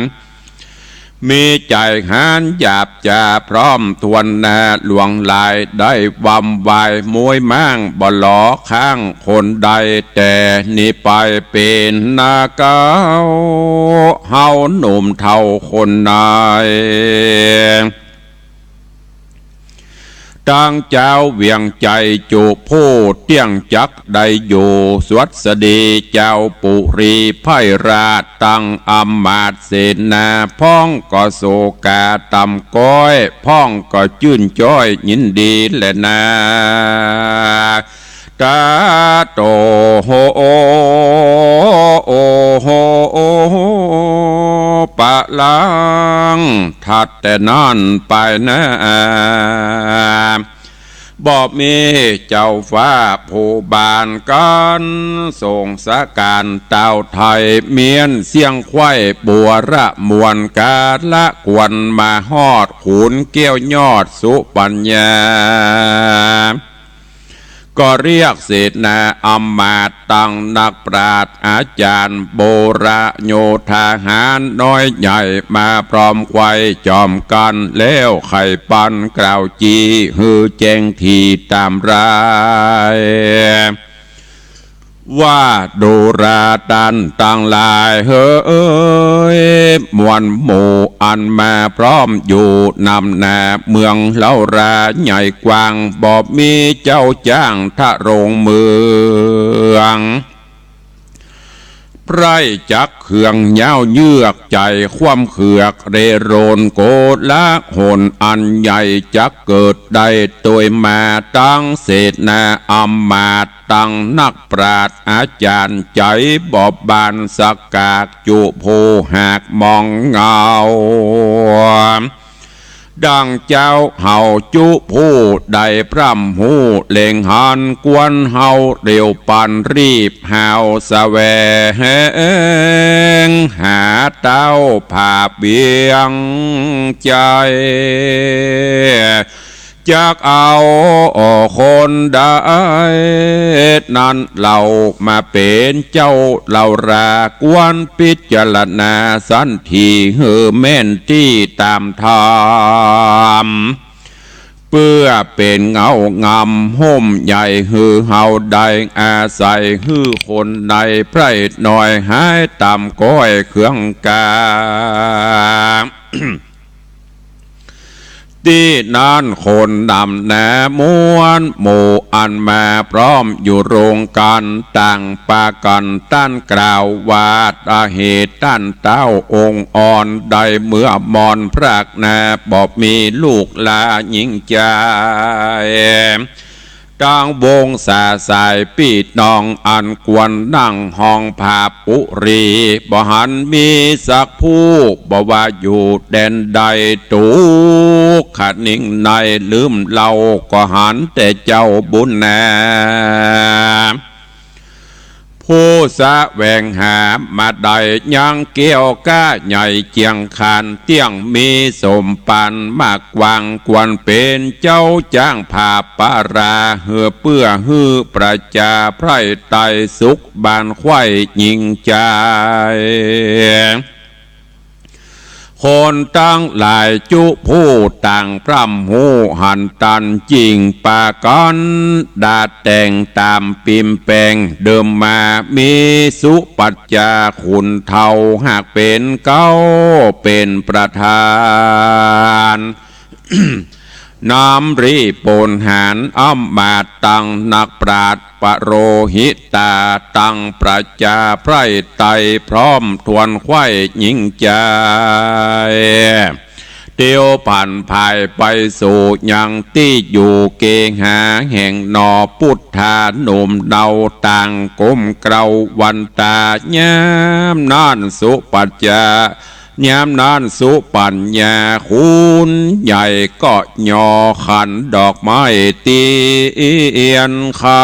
มีใจ๋หาญหยาบจาพร้อมถ้วนหน้า หลวงหลายได้วำวายมวยม้าง บ่หลอข้างคนใด แต่นี้ไปเป๋นนาเก๊า เฮาหนุ่มเฒ่าคนใน ตังเจ้าเวียงใจ๋จุผู้เตี้ยงจักได้อยู่ สวัสดีเจ้าปุรีไพร่ราช ตังอำมาตย์เสนา พ่องก็โศกาต่ำก้อย พ่องก็จื้นจ้อยยินดีแลนา ตาโตโห โอโห ปะลัง ถัดแต่นั้นไปหน้า บ่มีเจ้าฟ้าผู้บานกั๋น สงสก๋านเต้าไทย เมี้ยนเสี้ยงไขว้บัวระมวล กาละกวนมาฮอด ขุนแก้วยอดสุปัญญา ก็เรียกเสนาอำมาตย์ ตังนักปราชญ์อาจ๋ารย์ โบราณโยธาหารน้อยใหญ่ มาพร้อมไขว้จอมกั๋น แล้วไขปันกล่าวจี๋ หื้อแจ้งถี่ต๋ามราย ว่าดูราต้านตังหลายเหย มวลหมู่อันมาพร้อมอยู่นำหน้า เมืองเฮาราใหญ่กว้าง บ่มีเจ้าจ้างทะลงเมือง ไพร่จักรเคืองยาวเยือก ใจ๋ความเคืองเร่โรน โกลาหลอันใหญ่จักเกิดได้ ตวยมาตังเสนาอำมาตย์ ตังนักปราชญ์อาจ๋ารย์ใจ๋ บ่บานสักกากจุผู้หากมองเงา ดังเจ้าเฮาจุผู้ได้พร่ำฮู้เล็งหัน ควรเฮาเร็วปันรีบหาวแสวง หาเต้าผาเวียงใจ๋ จักเอาคนใดนั้นเล่า มาเป๋นเจ้าเฮารา ควรพิจารณาสันทีหื้อแม่นตี้ต๋ามธรรม เปื้อเป๋นเงางำฮ่มใหญ่หื้อเฮาได้อาศัย หื้อคนในไพร่น้อยหายต่ำก้อยเคืองกา ตี้นั้นคนนำหน้ามวลหมู่อันมาพร้อมอยู่โรงกั๋น ต่างปากั๋นต้านกล่าวว่า อาเหตุต้านเต้าองค์อ่อนได้เมื่อมรณะพรากนา บ่มีลูกหลานหญิงจาย ตังวงศาสายปี้น้องอันควรนั่งห้องผาปุรี บ่หันมีสักผู้ บ่ว่าอยู่แดนใด ตุ๊กขะนิงในลืมเล่า ก็หันแต่เจ้าบุญนา ผู้แสวงหามาได้ยังแก้วก้าใหญ่เจียงคาน เตี้ยงมีสมปันมากกว้าง ควรเป๋นเจ้าจ้างผาปารา หื้อเปื้อหื้อประจาไพร่ไต่สุขบ้านใคร่หญิงจาย คนตังหลายจุผู้ต่างพร่ำฮู้หันตัน จึ่งปากั๋นดัดแต่งต๋ามปิมแป๋งเดิมมา มีสุปัจจาขุนเฒ่าหากเป๋นเก๊าเป๋นประธาน นำรีปนหารอำมาตย์ตังนักปราชญ์ ปโรหิตาตังประจาใคร่ไตร่พร้อมทวนใคว่ยิ่งใจ๋ เตียวผันผายไปสู่ยังตี้อยู่เกหาแห่งหนอ ปุทธาหนุ่มเนาต่างก้มเกล้าวันตา ยามนั้นสุปัจจา ยามนั้นสุปัญญาขุนใหญ่ก็ยอขันดอกไม้เตียนคำ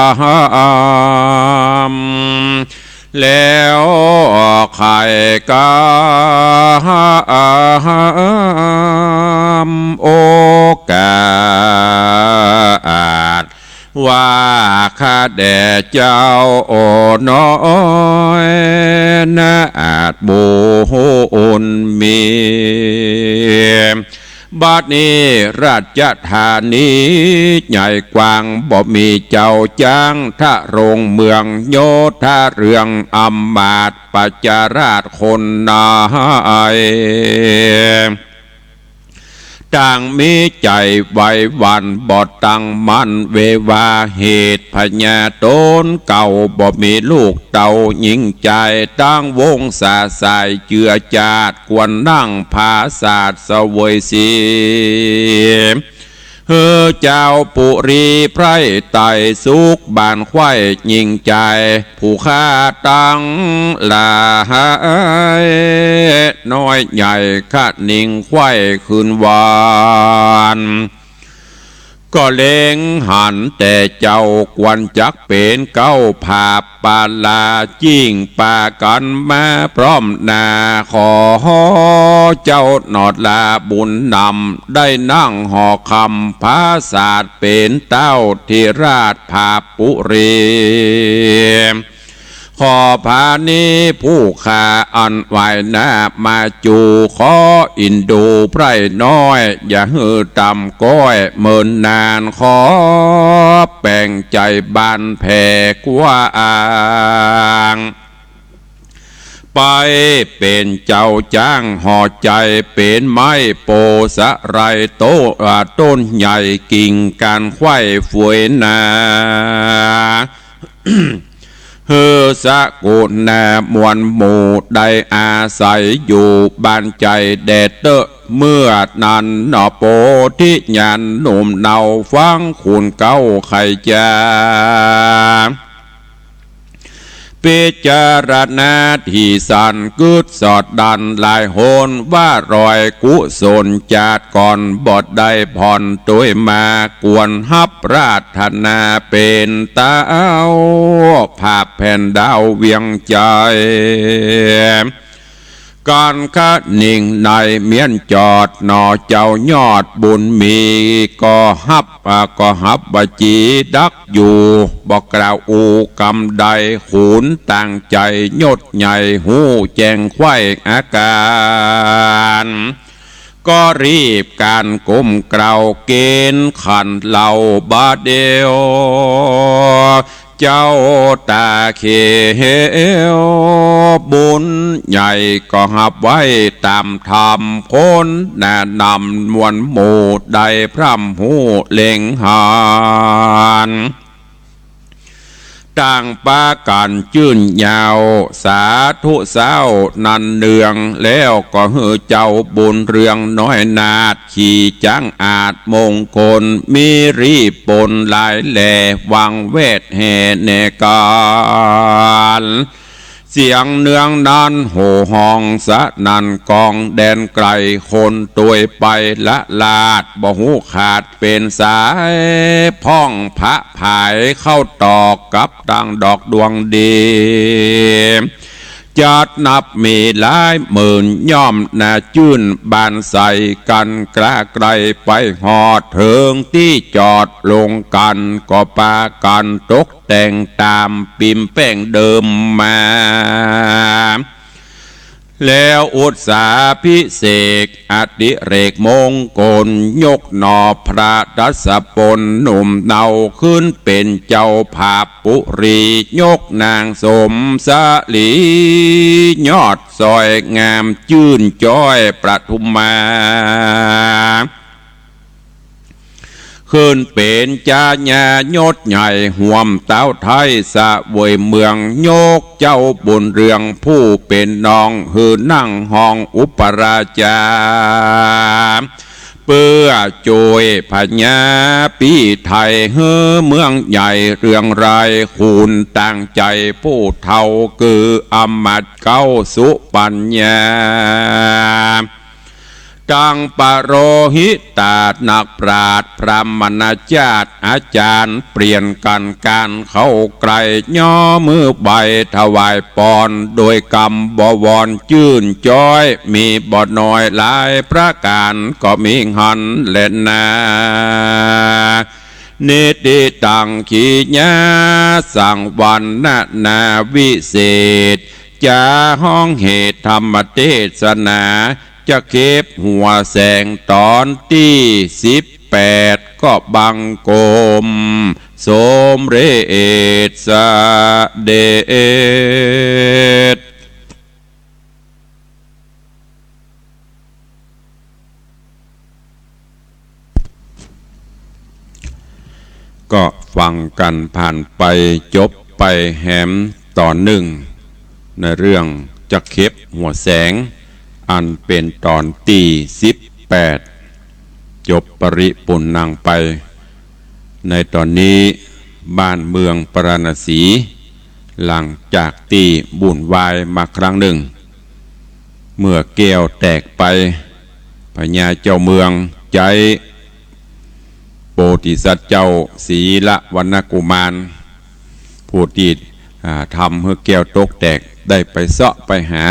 แล้วไขว่กำโอกาส ว่าข้าแด่เจ้าน้อยนาถบุญมี บัดนี้ราชธานีใหญ่กว้าง บ่มีเจ้าจ๊าง ทรงเมืองโยธาเรือง อำมาตย์ประจาราษฎร์คนนาย ต่างมีใจ๋ไหวหวั่น บ่ตั้งมั่นเววา เหตุพญาต๋นเก่า บ่มีลูกเต้าหญิงจาย ตังวงศาสายเจือจาติ ควรนั่งผาสาทเสวยสี หื้อเจ้าปุรีใคร่ไตร่สุขบานใคว่ยิ่งใจ๋ ผู้ข้าตังหลาย น้อยใหญ่คะนิงใคว่คืนวาน ก็เล็งหันแต่เจ้าควรจักเป๋นเก๊าผาบ ปาลา จึ่งปากั๋นมาพร้อมหน้า ขอเจ้าหนอดลาบุญนำ ได้นั่งหอคำผาสาทเป๋นเต้าธิราชผาบปุรี ขอผานี้ผู้ข้าอันไหว้หน้ามาจู ขออินดูใคร่น้อย อย่าหื้อต่ำก้อยเมินนาน ขอแป๋งใจ๋บานแผ่กว้าง ไปเป๋นเจ้าจ๊างหอใจ๋ เป๋นไม้โพธิ์สะไลโต้ อ่า ต้นใหญ่กิ่งก้านใคว่เฟยหนา หื้อสกุณามวลหมู่ได้อาศัยอยู่ บานใจ๋แด่เต๊อะ เมื่อนั้นหนอโพธิญาณหนุ่มเนาฟังคุณเก๊าไขจ๋า พิจารณาตี้สันกึ๊ดสอดดันหลายหน ว่ารอยกุศลจาติก่อนบ่ได้ผ่อนตวยมา ควรฮับราธนาเป๋นเต้าผาบแผ่นดาวเวียงใจ๋ ก๋านคะนิงในเมี้ยนจอดหนอเจ้ายอดบุญมี ก็ฮับ อ่า ก็ฮับว่าจีดักอยู่ บ่กล่าวอู้กำใด ขุนต่างใจ๋ยศใหญ่ฮู้แจ้งใคว่อาก๋าน ก็รีบก๋านก้มเกล้าเก๋ณฑ์ขันเหล่าบาดเดี่ยว เจ้าต๋าเขียวบุญใหญ่ก็ฮับไว้ต๋ามธรรม คนหน้านำมวลหมู่ได้พร่ำฮู้เล็งหัน ต่างปากั๋นจื้นยาว สาธุเซ้านันเนือง แล้วก็หื้อเจ้าบุญเรืองน้อยนาถ ขี่จ๊างอาจมงคล มีรีบปนหลายแหล่ วังแวดแห่แหน่ก๋าน เสียงเนืองนั้นโห่ฮ้องสนั่นก้องแดนไก๋ คนตวยไปละลาด บ่ฮู้ขาดเป๋นสาย พ่องผะผายเข้าตอกกับดังดอกดวงดี จัดนับมีหลายหมื่น ย่อมหน้าจื้นบานใสกั๋น กล้าใกล้ไปฮอดเถิงตี้จอดลงกั๋น ก็ปากั๋นตกแต่งต๋ามปิมแป๋งเดิมมา แล้วอุสสาภิเษกอดิเรกมงคล ยกหน่อพระทัศพลหนุ่มเนา ขึ้นเป๋นเจ้าภาพปุรี ยกนางสมสลี ยอดสวยงามจื้นจ้อยประทุมมา ขึ้นเป๋นจายายศใหญ่ห่วมเต๊าไทยเสวยเมือง ยกเจ้าบุญเรืองผู้เป๋นน้องหื้อนั่งห้องอุปราชา เปื้อจ้วยพญาปี้ไทยหื้อเมืองใหญ่เรืองราย คูณตั้งใจ๋ผู้เฒ่าคืออำมาตย์เก๊าสุปัญญา ตังปโรหิตานักปราชญ์พราหมณจาติอาจ๋ารย์ เปลี่ยนกั๋นก๋านเข้าใกล้ ย่อมือไหว้ถวายปอน โดยกำบวรจื้นจ้อย มีบ่น้อยหลายประก๋าน ก็มีหั้นแลนา นิติตัง ขีญาสังวรรณนาวิเศษ จ๋าฮ้องเหตุธรรมเตสนา จักเข็บหัวแสงต๋อนตี้สิบแปด ก็บังคมสมเร็จเสด็จ ก็ฟังกั๋นผ่านไปจบไปแหมต๋อนนึ่ง ในเรื่องจักเข็บหัวแสง อันเป๋นต๋อนตี้สิบแปด จบปริปูรณ์นังไป ในต๋อนนี้บ้านเมืองปาราณสี หลังจากตี้วุ่นวายมาครั้งนึ่ง เมื่อแก้วแตกไป พญาเจ้าเมืองใจ๊โพธิสัตว์เจ้าสีลวรรณกุมาร ผู้ตี้ อ่า ทำหื้อแก้วตกแตก ได้ไปเซาะไปหา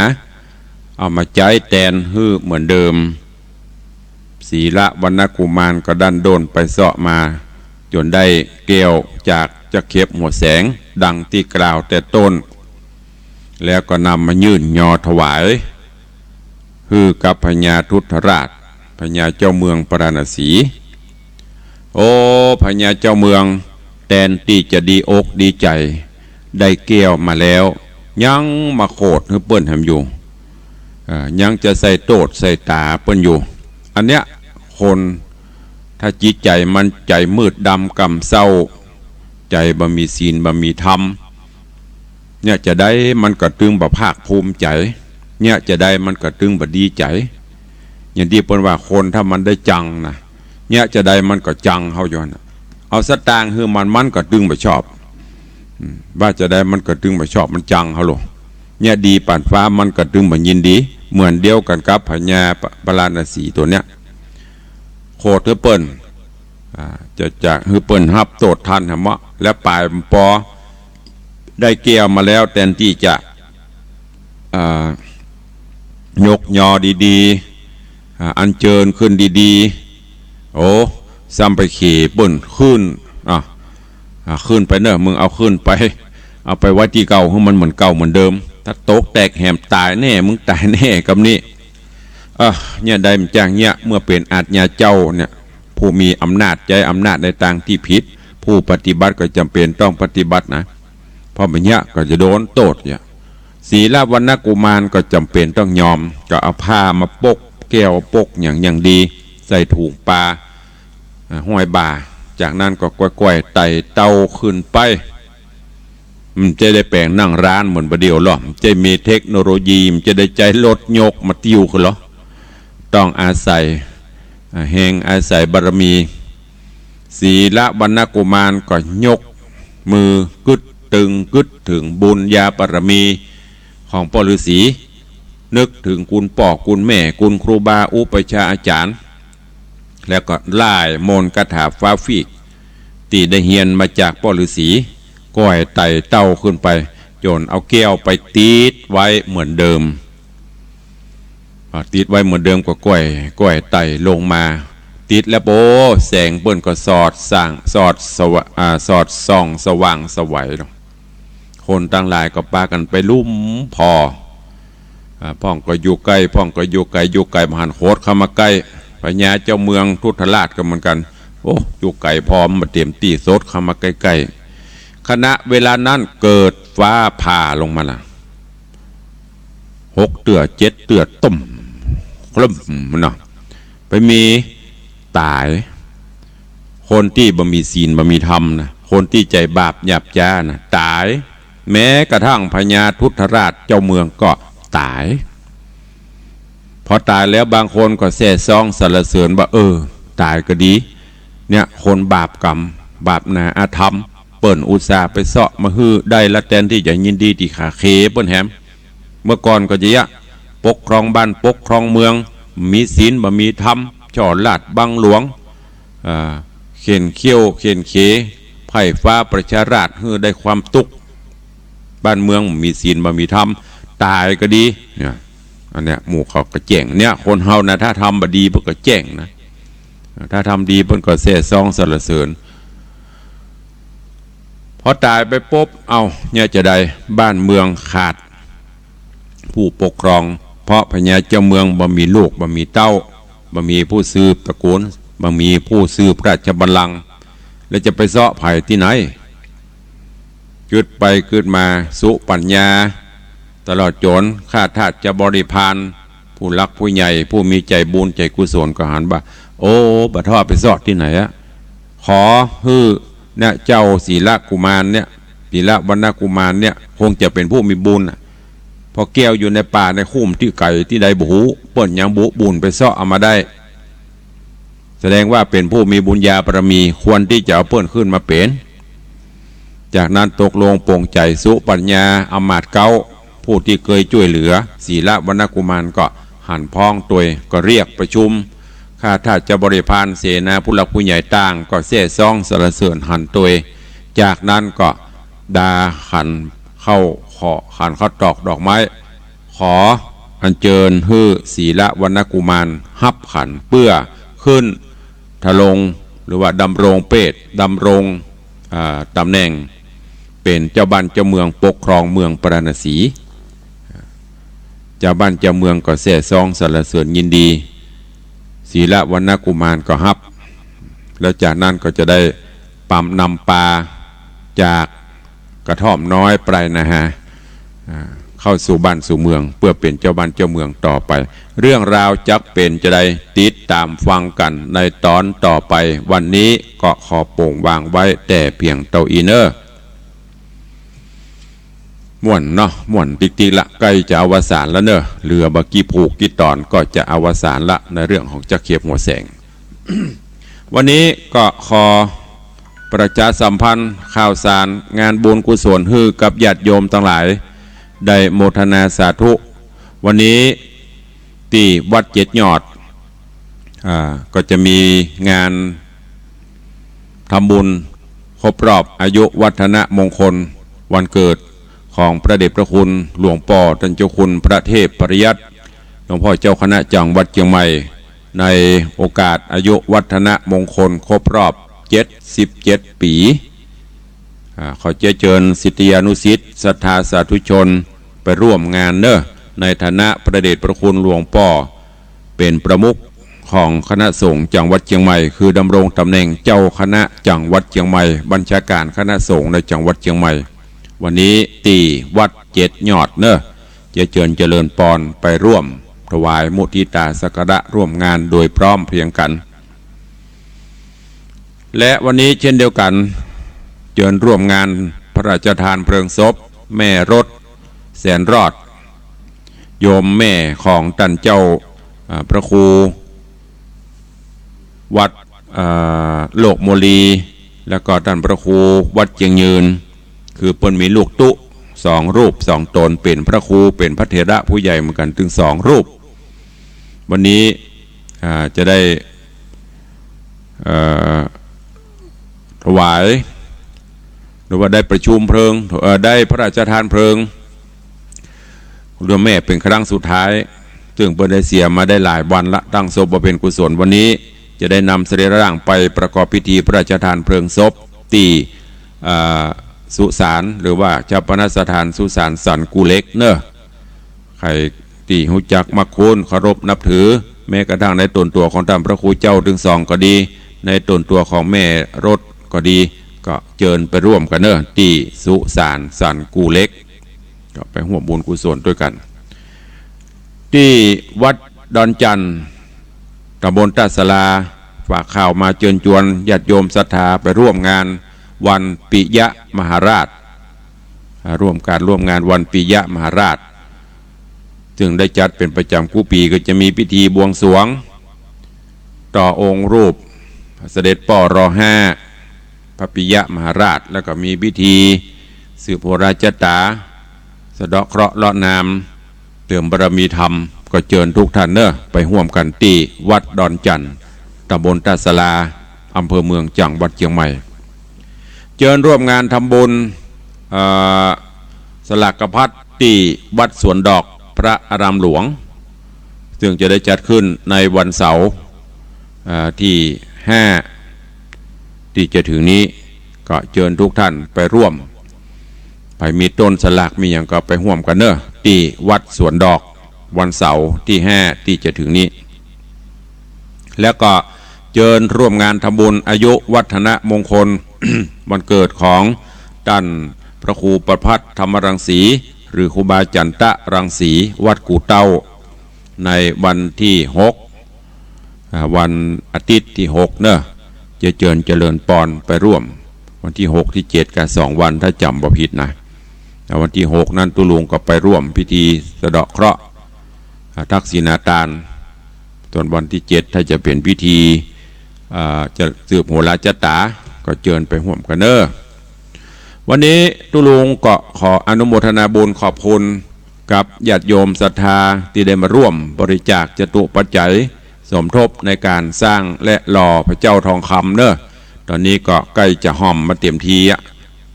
เอามาใจ๊แตนหื้อเหมือนเดิม สีลวรรณกุมารก็ดั้นด้นไปเซาะมา จ๋นได้แก้วจากจักเข็บหัวแสง ดังตี้กล่าวแต่ต้น แล้วก็นำมายื่นยอถวาย หื้อกับพญาทุตราช พญาเจ้าเมืองปาราณสี โอ้ พญาเจ้าเมือง แตนตี้จะดีอกดีใจ๋ ได้แก้วมาแล้ว ยังมาโขดหื้อเปิ้นแหมอยู่ อ่า ยังจะใส่โต้ษใส่ต๋าเปิ้นอยู่ อันเนี้ย คนถ้าจิตใจ๋มันใจ๋มืดดำก่ำเซ้า ใจ๋บ่มีศีลบ่มีธรรม เยียะจาใดมันก็ตึงบ่ภาคภูมิใจ๋ เยียะจาใดมันก็ตึงบ่ดีใจ๋ อย่างตี้เปิ้นว่าคนถ้ามันได้จังนะ เยียะจาใดมันก็จังเฮาอยู่หั้นน่ะ เอาสตางค์หื้อมัน มันก็ตึงบ่ชอบ อืม ว่าจาใดมันก็ตึงบ่ชอบ มันจังเฮาโลด เยียะดีปานฟ้ามันก็ตึงบ่ยินดี เหมือนเดียวกั๋นกับพญาปะ ปาราณสีตั๋วเนี้ย โขดหื้อเปิ้น อ่า จะ จะหื้อเปิ้นฮับโต้ษทันแหมเนาะ แล้วป๋ายปอ ได้แก้วมาแล้ว แตนตี้จะ อ่า ยกยอดีๆ อ่า อัญเจิญขึ้นดีๆ โอ้ ซ้ำไปเขเปิ้นขึ้น อ่า อ่า ขึ้นไปเน่อ มึงเอาขึ้นไป เอาไปไว้ตี้เก่า หื้อมันเหมือนเก่าเหมือนเดิม ถ้าตกแตกแหมต๋ายแน่ มึงต๋ายแน่กำนี้ เออ เยียะใดมันจางเยียะ เมื่อเป๋นอาชญาเจ้าเนี่ย ผู้มีอำนาจใจ๊อำนาจในตางตี้ผิด ผู้ปฏิบัติก็จ๋ำเป๋นต้องปฏิบัตินะ เพราะบ่เยียะก็จะโดนโต้ษเยียะ สีลวรรณกุมารก็จ๋ำเป๋นต้องยอม ก็เอาผ้ามาปกแก้วปกหยังอย่างดี ใส่ถุงปา อ่า ห้อยบ่า จากนั้นก็ก้อยๆ ไต่เต้าขึ้นไป มันจะได้แป๋งนั่งร้านเหมือนบ่าเดี่ยวหรอก มันจะมีเทคโนโลยี มันจะได้ใจ๊รถยกมาติ้วขึ้นหรอ ต้องอาศัย อ่า แฮงอาศัยบารมี สีลวรรณกุมารก็ยกมือกึ๊ดตึงกึ๊ดเถิงบุญญาบารมีของป้อฤๅษี นึกเถิงคุณป้อคุณแม่ คุณครูบาอุปัชฌาย์อาจ๋ารย์ แล้วก็ล่ายมนต์คาถาฟ้าฟีก ตี้ได้เฮียนมาจากป้อฤๅษี ก้อยไต่เต้าขึ้นไป จ๋นเอาแก้วไปติดไว้เหมือนเดิม อ่า ติดไว้เหมือนเดิมก็ก้อย ก้อยไต่ลงมา ติดแล้ว โอ้ แสงเปิ้นก็สอดส่าง สอดสว่าง อ่า สอดส่องสว่างไสวเนาะ คนตังหลายก็ปากั๋นไปลุ่มผ่อ อ่า พ่องก็อยู่ใก้ พ่องก็อยู่ไก๋ อยู่ไก๋บ่หันโขดเข้ามาใก้ พญาเจ้าเมืองทุตราชก็เหมือนกั๋น โอ้ อยู่ไก๋ผ่อมันบ่เต๋มตี้ โสดเข้ามาใก้ๆ ขณะเวลานั้นเกิดฟ้าผ่าลงมาละ หกเตื้อเจ็ดเตื้อ ตุ้ม ครึ้มเนาะ ไปมีต๋าย คนตี้บ่มีศีลบ่มีธรรมนะ คนตี้ใจ๋บาปหยาบจ๊านะ ต๋าย แม้กระทั่งพญาทุตราชเจ้าเมืองก็ต๋าย พอต๋ายแล้วบางคนก็แซ่ซ้องสรรเสริญว่า เออ ต๋ายก็ดี เนี่ย คนบาปกรรม บาปหนาอธรรม เปิ้นอุตส่าห์ไปเซาะมาหื้อได้ละ แตนตี้จะยินดีตี้ข้าเขเปิ้นแหม เมื่อก่อนก็จะเยียะ ปกครองบ้านปกครองเมือง มีศีลบ่มีธรรม ฉ้อราชบังหลวง อ่า เข่นเขี้ยวเข่นเข ไพร่ฟ้าประชาราษฎร์ หื้อได้ความตุ๊กข์ บ้านเมืองบ่มีศีลบ่มีธรรม ต๋ายก็ดี เนี่ย อันเนี้ยหมู่เขาก็แจ้ง เนี่ย คนเฮานะ ถ้าทำบ่ดีเปิ้นก็แจ้งนะ ถ้าทำดีเปิ้นก็แซ่ซ้องสรรเสริญ พอต๋ายไปปุ๊บ เอ้า เนี่ยจะใด บ้านเมืองขาดผู้ปกครอง เพราะพญาเจ้าเมืองบ่มีลูกบ่มีเต้า บ่มีผู้สืบตระกูล บ่มีผู้สืบราชบัลลังก์ แล้วจะไปเซาะใผตี้ไหน กึ๊ดไปกึ๊ดมา สุปัญญา ตลอดจ๋นข้าทาสบริพาร ผู้หลักผู้ใหญ่ ผู้มีใจ๋บุญใจ๋กุศลก็หันว่า โอ้ บ่าเทาะไปเซาะตี้ไหนอะ ขอหื้อเนี่ย เจ้าศีลกุมารเนี่ย ศีลวรรณกุมารเนี่ย คงจะเป๋นผู้มีบุญน่ะ เพราะแก้วอยู่ในป่าในคุ้มตี้ไก๋ตี้ใดบ่ฮู้ เปิ้นยังบุ บุญไปเซาะเอามาได้ แสดงว่าเป๋นผู้มีบุญญาบารมี ควรตี้จะเอาเปิ้นขึ้นมาเป๋น จากนั้นตกลงปลงใจ๋ สุปัญญา อำมาตย์เก๊า ผู้ตี้เกยจ้วยเหลือศีลวรรณกุมารก็หันพ้องตวย ก็เรียกประชุมข้าทาสบริพาร เสนาผู้หลักผู้ใหญ่ต่างก็แซ่ซ้องสรรเสริญหันตวย จากนั้นก็ดาขันข้าว ขอขันข้าวตอกดอกไม้ ขออัญเจิญหื้อศีลวรรณกุมารฮับขันเปื้อขึ้นทรง หรือว่าดำรงเปต ดำรง อ่า ต๋ำแหน่งเป๋นเจ้าบ้านเจ้าเมืองปกครองเมืองปาราณสี เจ้าบ้านเจ้าเมืองก็แซ่ซ้องสรรเสริญยินดี ศีลวรรณกุมารก็ฮับ แล้วจากนั้นก็จะได้ปำนำปาจากกระท่อมน้อยไปนะฮะ อ่า เข้าสู่บ้านสู่เมือง เปื้อเป๋นเจ้าบ้านเจ้าเมืองต่อไป เรื่องราวจักเป๋นจะใด ติดต๋ามฟังกั๋นในต๋อนต่อไป วันนี้ก็ขอโป่งวางไว้แต่เพียงเต้าอี้เน่อ ม่วนเนาะ ม่วนติ๊กๆ ละ ใก้จะอวสานแล้วเน่อ เหลือบ่ากี่ผูกกี่ต๋อนก็จะอวสานละ ในเรื่องของจั๊กเขียบหัวแสง วันนี้ก็ขอประชาสัมพันธ์ข่าวสารงานบุญกุศลหื้อกับญาติโยมตังหลาย ได้โมทนาสาธุ วันนี้ตี้วัดเจ็ดยอด อ่า ก็จะมีงานทำบุญครบรอบอายุวัฒนมงคลวันเกิดของพระเดชพระคุณหลวงป้อต้านเจ้าคุณพระเทพปริยัติ หลวงป้อเจ้าคณะจังหวัดเจียงใหม่ ในโอกาสอายุวัฒนมงคลครบรอบเจ็ดสิบเจ็ดปี๋ อ่า ขอเจียเจิญศิษยานุศิษย์ ศรัทธาสาธุชนไปร่วมงานเน่อ ในฐานะพระเดชพระคุณหลวงป้อเป๋นประมุขของคณะสงฆ์จังหวัดเจียงใหม่ คือดำรงต๋ำแหน่งเจ้าคณะจังหวัดเจียงใหม่ บัญชาการคณะสงฆ์ในจังหวัดเจียงใหม่ วันนี้ตี้วัดเจ็ดยอดเน่อ เจียเจิญเจริญปอนไปร่วมถวายมุทิตาสักการะร่วมงานโดยพร้อมเพรียงกั๋น และวันนี้เช่นเดียวกั๋น เจิญร่วมงานพระราชทานเพลิงศพแม่รถ แสนรอด โยมแม่ของต้านเจ้า อ่า พระครูวัด อ่า โลกโมลี แล้วก็ต้านพระครูวัดเจียงยืน คือเปิ้นมีลูกตุ๊สองรูปสองต๋น เป๋นพระครู เป๋นพระเถระผู้ใหญ่เหมือนกั๋นตึงสองรูป วันนี้ อ่า จะได้ เอ่อ ถวาย หรือว่าได้ประชุมเพลิง เอ่อ ได้พระราชทานเพลิง โยมแม่เป๋นครั้งสุดท้าย ซึ่งเปิ้นได้เสียมาได้หลายวันละ ตั้งศพบำเพ็ญกุศล วันนี้จะได้นำสรีระร่างไปประกอบพิธีพระราชทานเพลิงศพตี้ เอ่อ สุสาน หรือว่าฌาปนสถานสุสานสันกู่เหล็กเน่อ ใผ ตี้ฮู้จักมักคุ้นเคารพนับถือ แม้กระทั่งในต๋นตั๋วของต้านพระครูเจ้าตึงสองก็ดี ในต๋นตั๋วของแม่รถก็ดี ก็เจิญไปร่วมกั๋นเน่อ ตี้สุสานสันกู่เหล็ก ก็ไปฮ่วมบุญกุศลตวยกั๋น ตี้วัดดอนจั่น ต๋ำบลต้าสะลา ฝากข่าวมาเจิญจวนญาติโยมศรัทธาไปร่วมงานวันปิยมหาราช อ่า ร่วมก๋านร่วมงานวันปิยมหาราช ซึ่งได้จัดเป๋นประจ๋ำกู้ปี๋ ก็จะมีพิธีบวงสรวง ต่อองค์รูปเสด็จป้อ รอห้า พระปิยมหาราช แล้วก็มีพิธีสืบโหราชะต๋า สะเดาะเคราะห์เลาะนาม เติมบารมีธรรม ก็เจิญทุกท่านเน่อ ไปฮ่วมกั๋นตี้วัดดอนจั่น ต๋ำบลต้าสะลา อำเภอเมือง จังหวัดเจียงใหม่ เจิญร่วมงานทำบุญ เอ่อ สลากพัดตี้วัดสวนดอก พระอารามหลวง ซึ่งจะได้จัดขึ้นในวันเสาร์ เอ่อ ตี้ห้า ตี้จะเถิงนี้ ก็เจิญทุกท่านไปร่วม ใผมีต้นสลากมีหยังก็ไปฮ่วมกั๋นเน่อ ตี้วัดสวนดอก วันเสาร์ตี้ห้า ตี้จะเถิงนี้ แล้วก็เจิญร่วมงานทำบุญอายุวัฒนมงคล วันเกิดของต้านพระครูประภัสธรรมรังสี หรือครูบาจันตะรังสี วัดกู่เต้า ในวันตี้หก อ่า วันอาทิตย์ตี้หกเน่อ จะเจิญเจริญปอนไปร่วม วันตี้หกตี้เจ็ดก็สองวัน ถ้าจ๋ำบ่ผิดนะ อ่า วันตี้หกนั้นตุ๊ลุงก็ไปร่วมพิธีสะเดาะเคราะห์ อ่า ทักษิณาตาน ส่วนวันตี้เจ็ดถ้าจะเป๋นพิธี อ่า จะสืบโหราชะต๋า ก็เจิญไปฮ่วมกั๋นเน่อ วันนี้ตุ๊ลุงก็ขออนุโมทนาบุญขอบคุณกับญาติโยมศรัทธาตี้ได้มาร่วมบริจาคจตุปัจจัยสมทบในก๋านสร้างและหล่อพระเจ้าทองคำเน่อ ต๋อนนี้ก็ใก้จะฮ่อมมาเต๋มทีอะ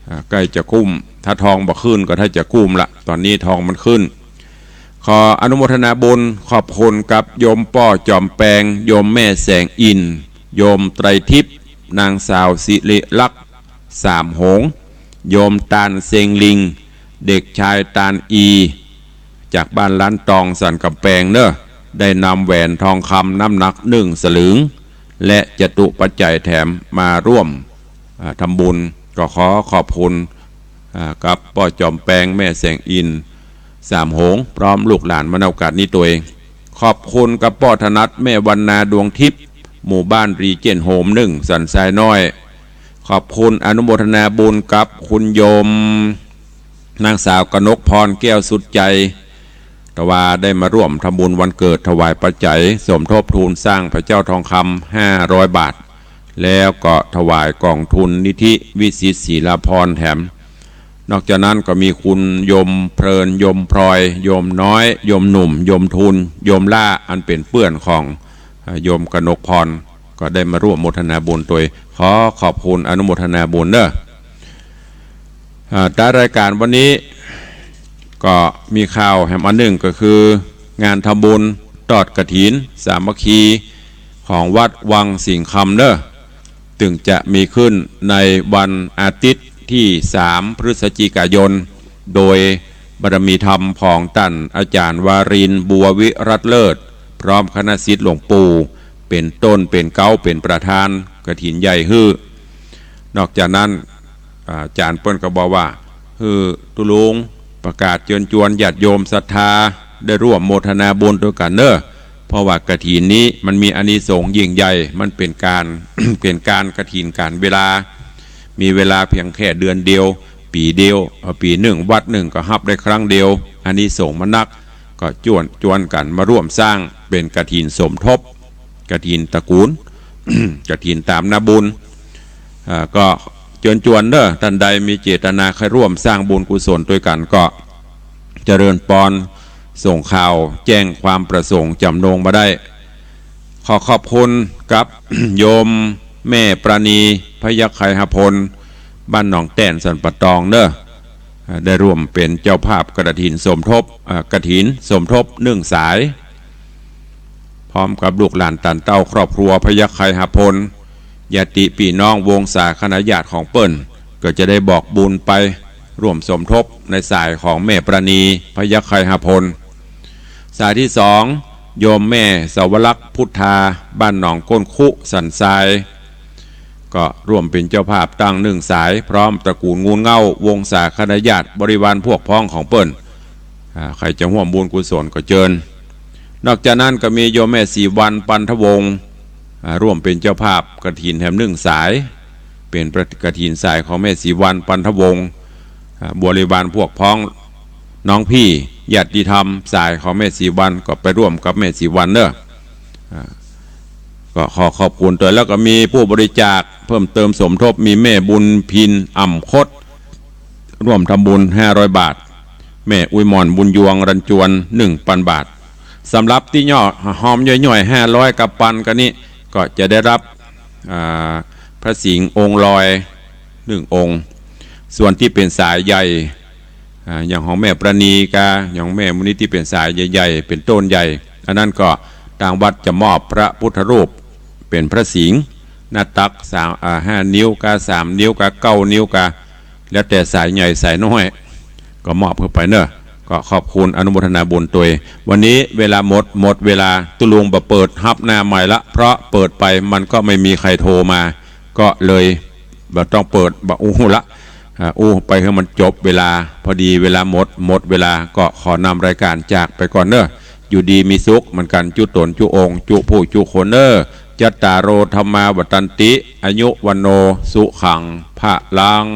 อ่า ใก้จะกุ้ม ถ้าทองบ่ขึ้นก็ถ้าจะกุ้มละ ต๋อนนี้ทองมันขึ้น ขออนุโมทนาบุญขอบคุณกับโยมป้อจ๋อมแปง โยมแม่แสงอินทร์ โยมไตรทิพย์ นางสาวสิริลักษณ์ สามหงส์ โยมตานเซงลิง เด็กชายตานอี จากบ้านล้านตองสันก๋ำแปงเน่อ ได้นำแหวนทองคำน้ำหนักหนึ่งสลึง และจตุปัจจัยแถมมาร่วม อ่า ทำบุญ ก็ขอขอบคุณ อ่า กับป้อจ๋อมแปง แม่แสงอินทร์ สามหงส์ พร้อมลูกหลานมาในโอกาสนี้ตวย ขอบคุณกับป้อถนัด แม่วรรณา ดวงทิพย์ หมู่บ้านรีเจนต์โฮมหนึ่ง สันทรายน้อย ขอบคุณอนุโมทนาบุญกับคุณโยม นางสาวกนกพร แก้วสุดใจ ตะวาได้มาร่วมทำบุญวันเกิด ถวายปัจจัยสมทบทุนสร้างพระเจ้าทองคำห้าร้อยบาท แล้วก็ถวายก๋องทุนนิธิวิสิตศรีลาภรณ์แถม นอกจากนั้นก็มีคุณโยมเพลิน โยมพลอย โยมน้อย โยมหนุ่ม โยมทูล โยมล่า อันเป๋นเปื้อนของ อ่า โยมกนกพร ก็ได้มาร่วมโมทนาบุญตวย ขอขอบคุณอนุโมทนาบุญเน่อ อ่า ท้ายรายการวันนี้ก็มีข่าวแหมอันหนึ่งก็คือ งานทำบุญตอดกฐินสามัคคีของวัดวังสิงห์คำเน่อ ตึงจะมีขึ้นในวันอาทิตย์ตี้สามพฤศจิกายน โดยบารมีธรรมของต้านอาจ๋ารย์วารินทร์ บัววิรัตน์เลิศ พร้อมคณะศิษย์หลวงปู่ เป๋นต้นเป๋นเก๊าเป๋นประธานกฐินใหญ่หื้อ นอกจากนั้น อ่า อาจ๋ารย์เปิ้นก็บอกว่า หื้อตุ๊ลุงประกาศเจิญจวนญาติโยมศรัทธาได้ร่วมโมทนาบุญตวยกั๋นเน่อ เพราะว่ากฐินนี้มันมีอานิสงส์ยิ่งใหญ่ มันเป๋นก๋าน เป๋นก๋านกฐินก๋านเวลา มีเวลาเพียงแค่เดือนเดียว ปี๋เดียว เอ่อ ปี๋หนึ่งวัดหนึ่งก็ฮับได้ครั้งเดียว อานิสงส์มันนัก ก็จวน จวนกั๋นมาร่วมสร้างเป๋นกฐินสมทบ กฐินตระกูล กฐินต๋ามนาบุญ อ่า ก็เจิญจวนเน่อ ต้านใดมีเจตนาใค่ร่วมสร้างบุญกุศลตวยกั๋นก็เจริญปอน ส่งข่าวแจ้งความประสงค์จ๋ำนงมาได้ ขอขอบคุณกับ โยมแม่ปราณี พยัคฆ์ไคหพล บ้านหนองแต้นสันป่าตองเน่อ อ่า ได้ร่วมเป๋นเจ้าภาพกฐินสมทบ อ่า กฐินสมทบหนึ่งสาย พร้อมกับลูกหลานต้านเต้าครอบครัวพยัคฆ์ไคหพล ญาติปี้น้องวงศาคณะญาติของเปิ้น ก็จะได้บอกบุญไปร่วมสมทบในสายของแม่ปราณี พยัคฆ์ไคหพล สายตี้สอง โยมแม่สวรักษ์พุทธา บ้านหนองก้นคุ สันทราย ก็ร่วมเป๋นเจ้าภาพตั้งนึ่งสาย พร้อมตระกู๋นงูลเง้า วงศาคณาญาติ บริวารพวกพ้องของเปิ้น อ่า ใผจะฮ่วมบุญกุศลก็เจิญ นอกจากนั้นก็มีโยมแม่ศรีวรรณ ปันทวงศ์ อ่า ร่วมเป๋นเจ้าภาพกฐินแหมนึ่งสาย เป๋นกฐินสายของแม่ศรีวรรณ ปันทวงศ์ อ่า บริวารพวกพ้อง น้องพี่ ญาติธรรมสายของแม่ศรีวรรณ ก็ไปร่วมกับแม่ศรีวรรณเน่อ อ่า ก็ขอขอบคุณตวย แล้วก็มีผู้บริจาคเพิ่มเติมสมทบ มีแม่บุญพิน อ่ำคด ร่วมทำบุญห้าร้อยบาท แม่อุยหม่อน บุญยวง รัญจวน หนึ่งปันบาท สำหรับตี้ย่อหอมย่อยๆ ห้าร้อย กับปันกั๋นนี้ ก็จะได้รับ อ่า พระสิงห์องค์ลอย หนึ่งองค์ ส่วนตี้เป๋นสายใหญ่ อ่า อย่างของแม่ประณีกา อย่างแม่มูลนิธิตี้เป๋นสายใหญ่ๆ เป๋นต้นใหญ่ อันนั้นก็ตางวัดจะมอบพระพุทธรูปเป๋นพระสิงห์ หน้าตักสาม อ่า ห้านิ้วกา สามนิ้วกา เก้านิ้วกา แล้วแต่สายใหญ่สายน้อย ก็มอบเข้าไปเน่อ ก็ขอบคุณอนุโมทนาบุญตวย วันนี้เวลาหมด หมดเวลา ตุ๊ลุงบ่เปิดฮับหน้าใหม่ละ เพราะเปิดไปมันก็ไม่มีใครโทรมา ก็เลยบ่ต้องเปิด บ่อู้ละ อ่า อู้ไปหื้อมันจบเวลา พอดีเวลาหมด หมดเวลา ก็ขอนำรายการจากไปก่อนเน่อ อยู่ดีมีสุขเหมือนกั๋น จุ๊ต๋นจุ๊องค์ จุ๊ผู้จุ๊คนเน่อ จัตตาโร ธัมมา วัฑฒันติ อายุ วัณโณ สุขัง พลัง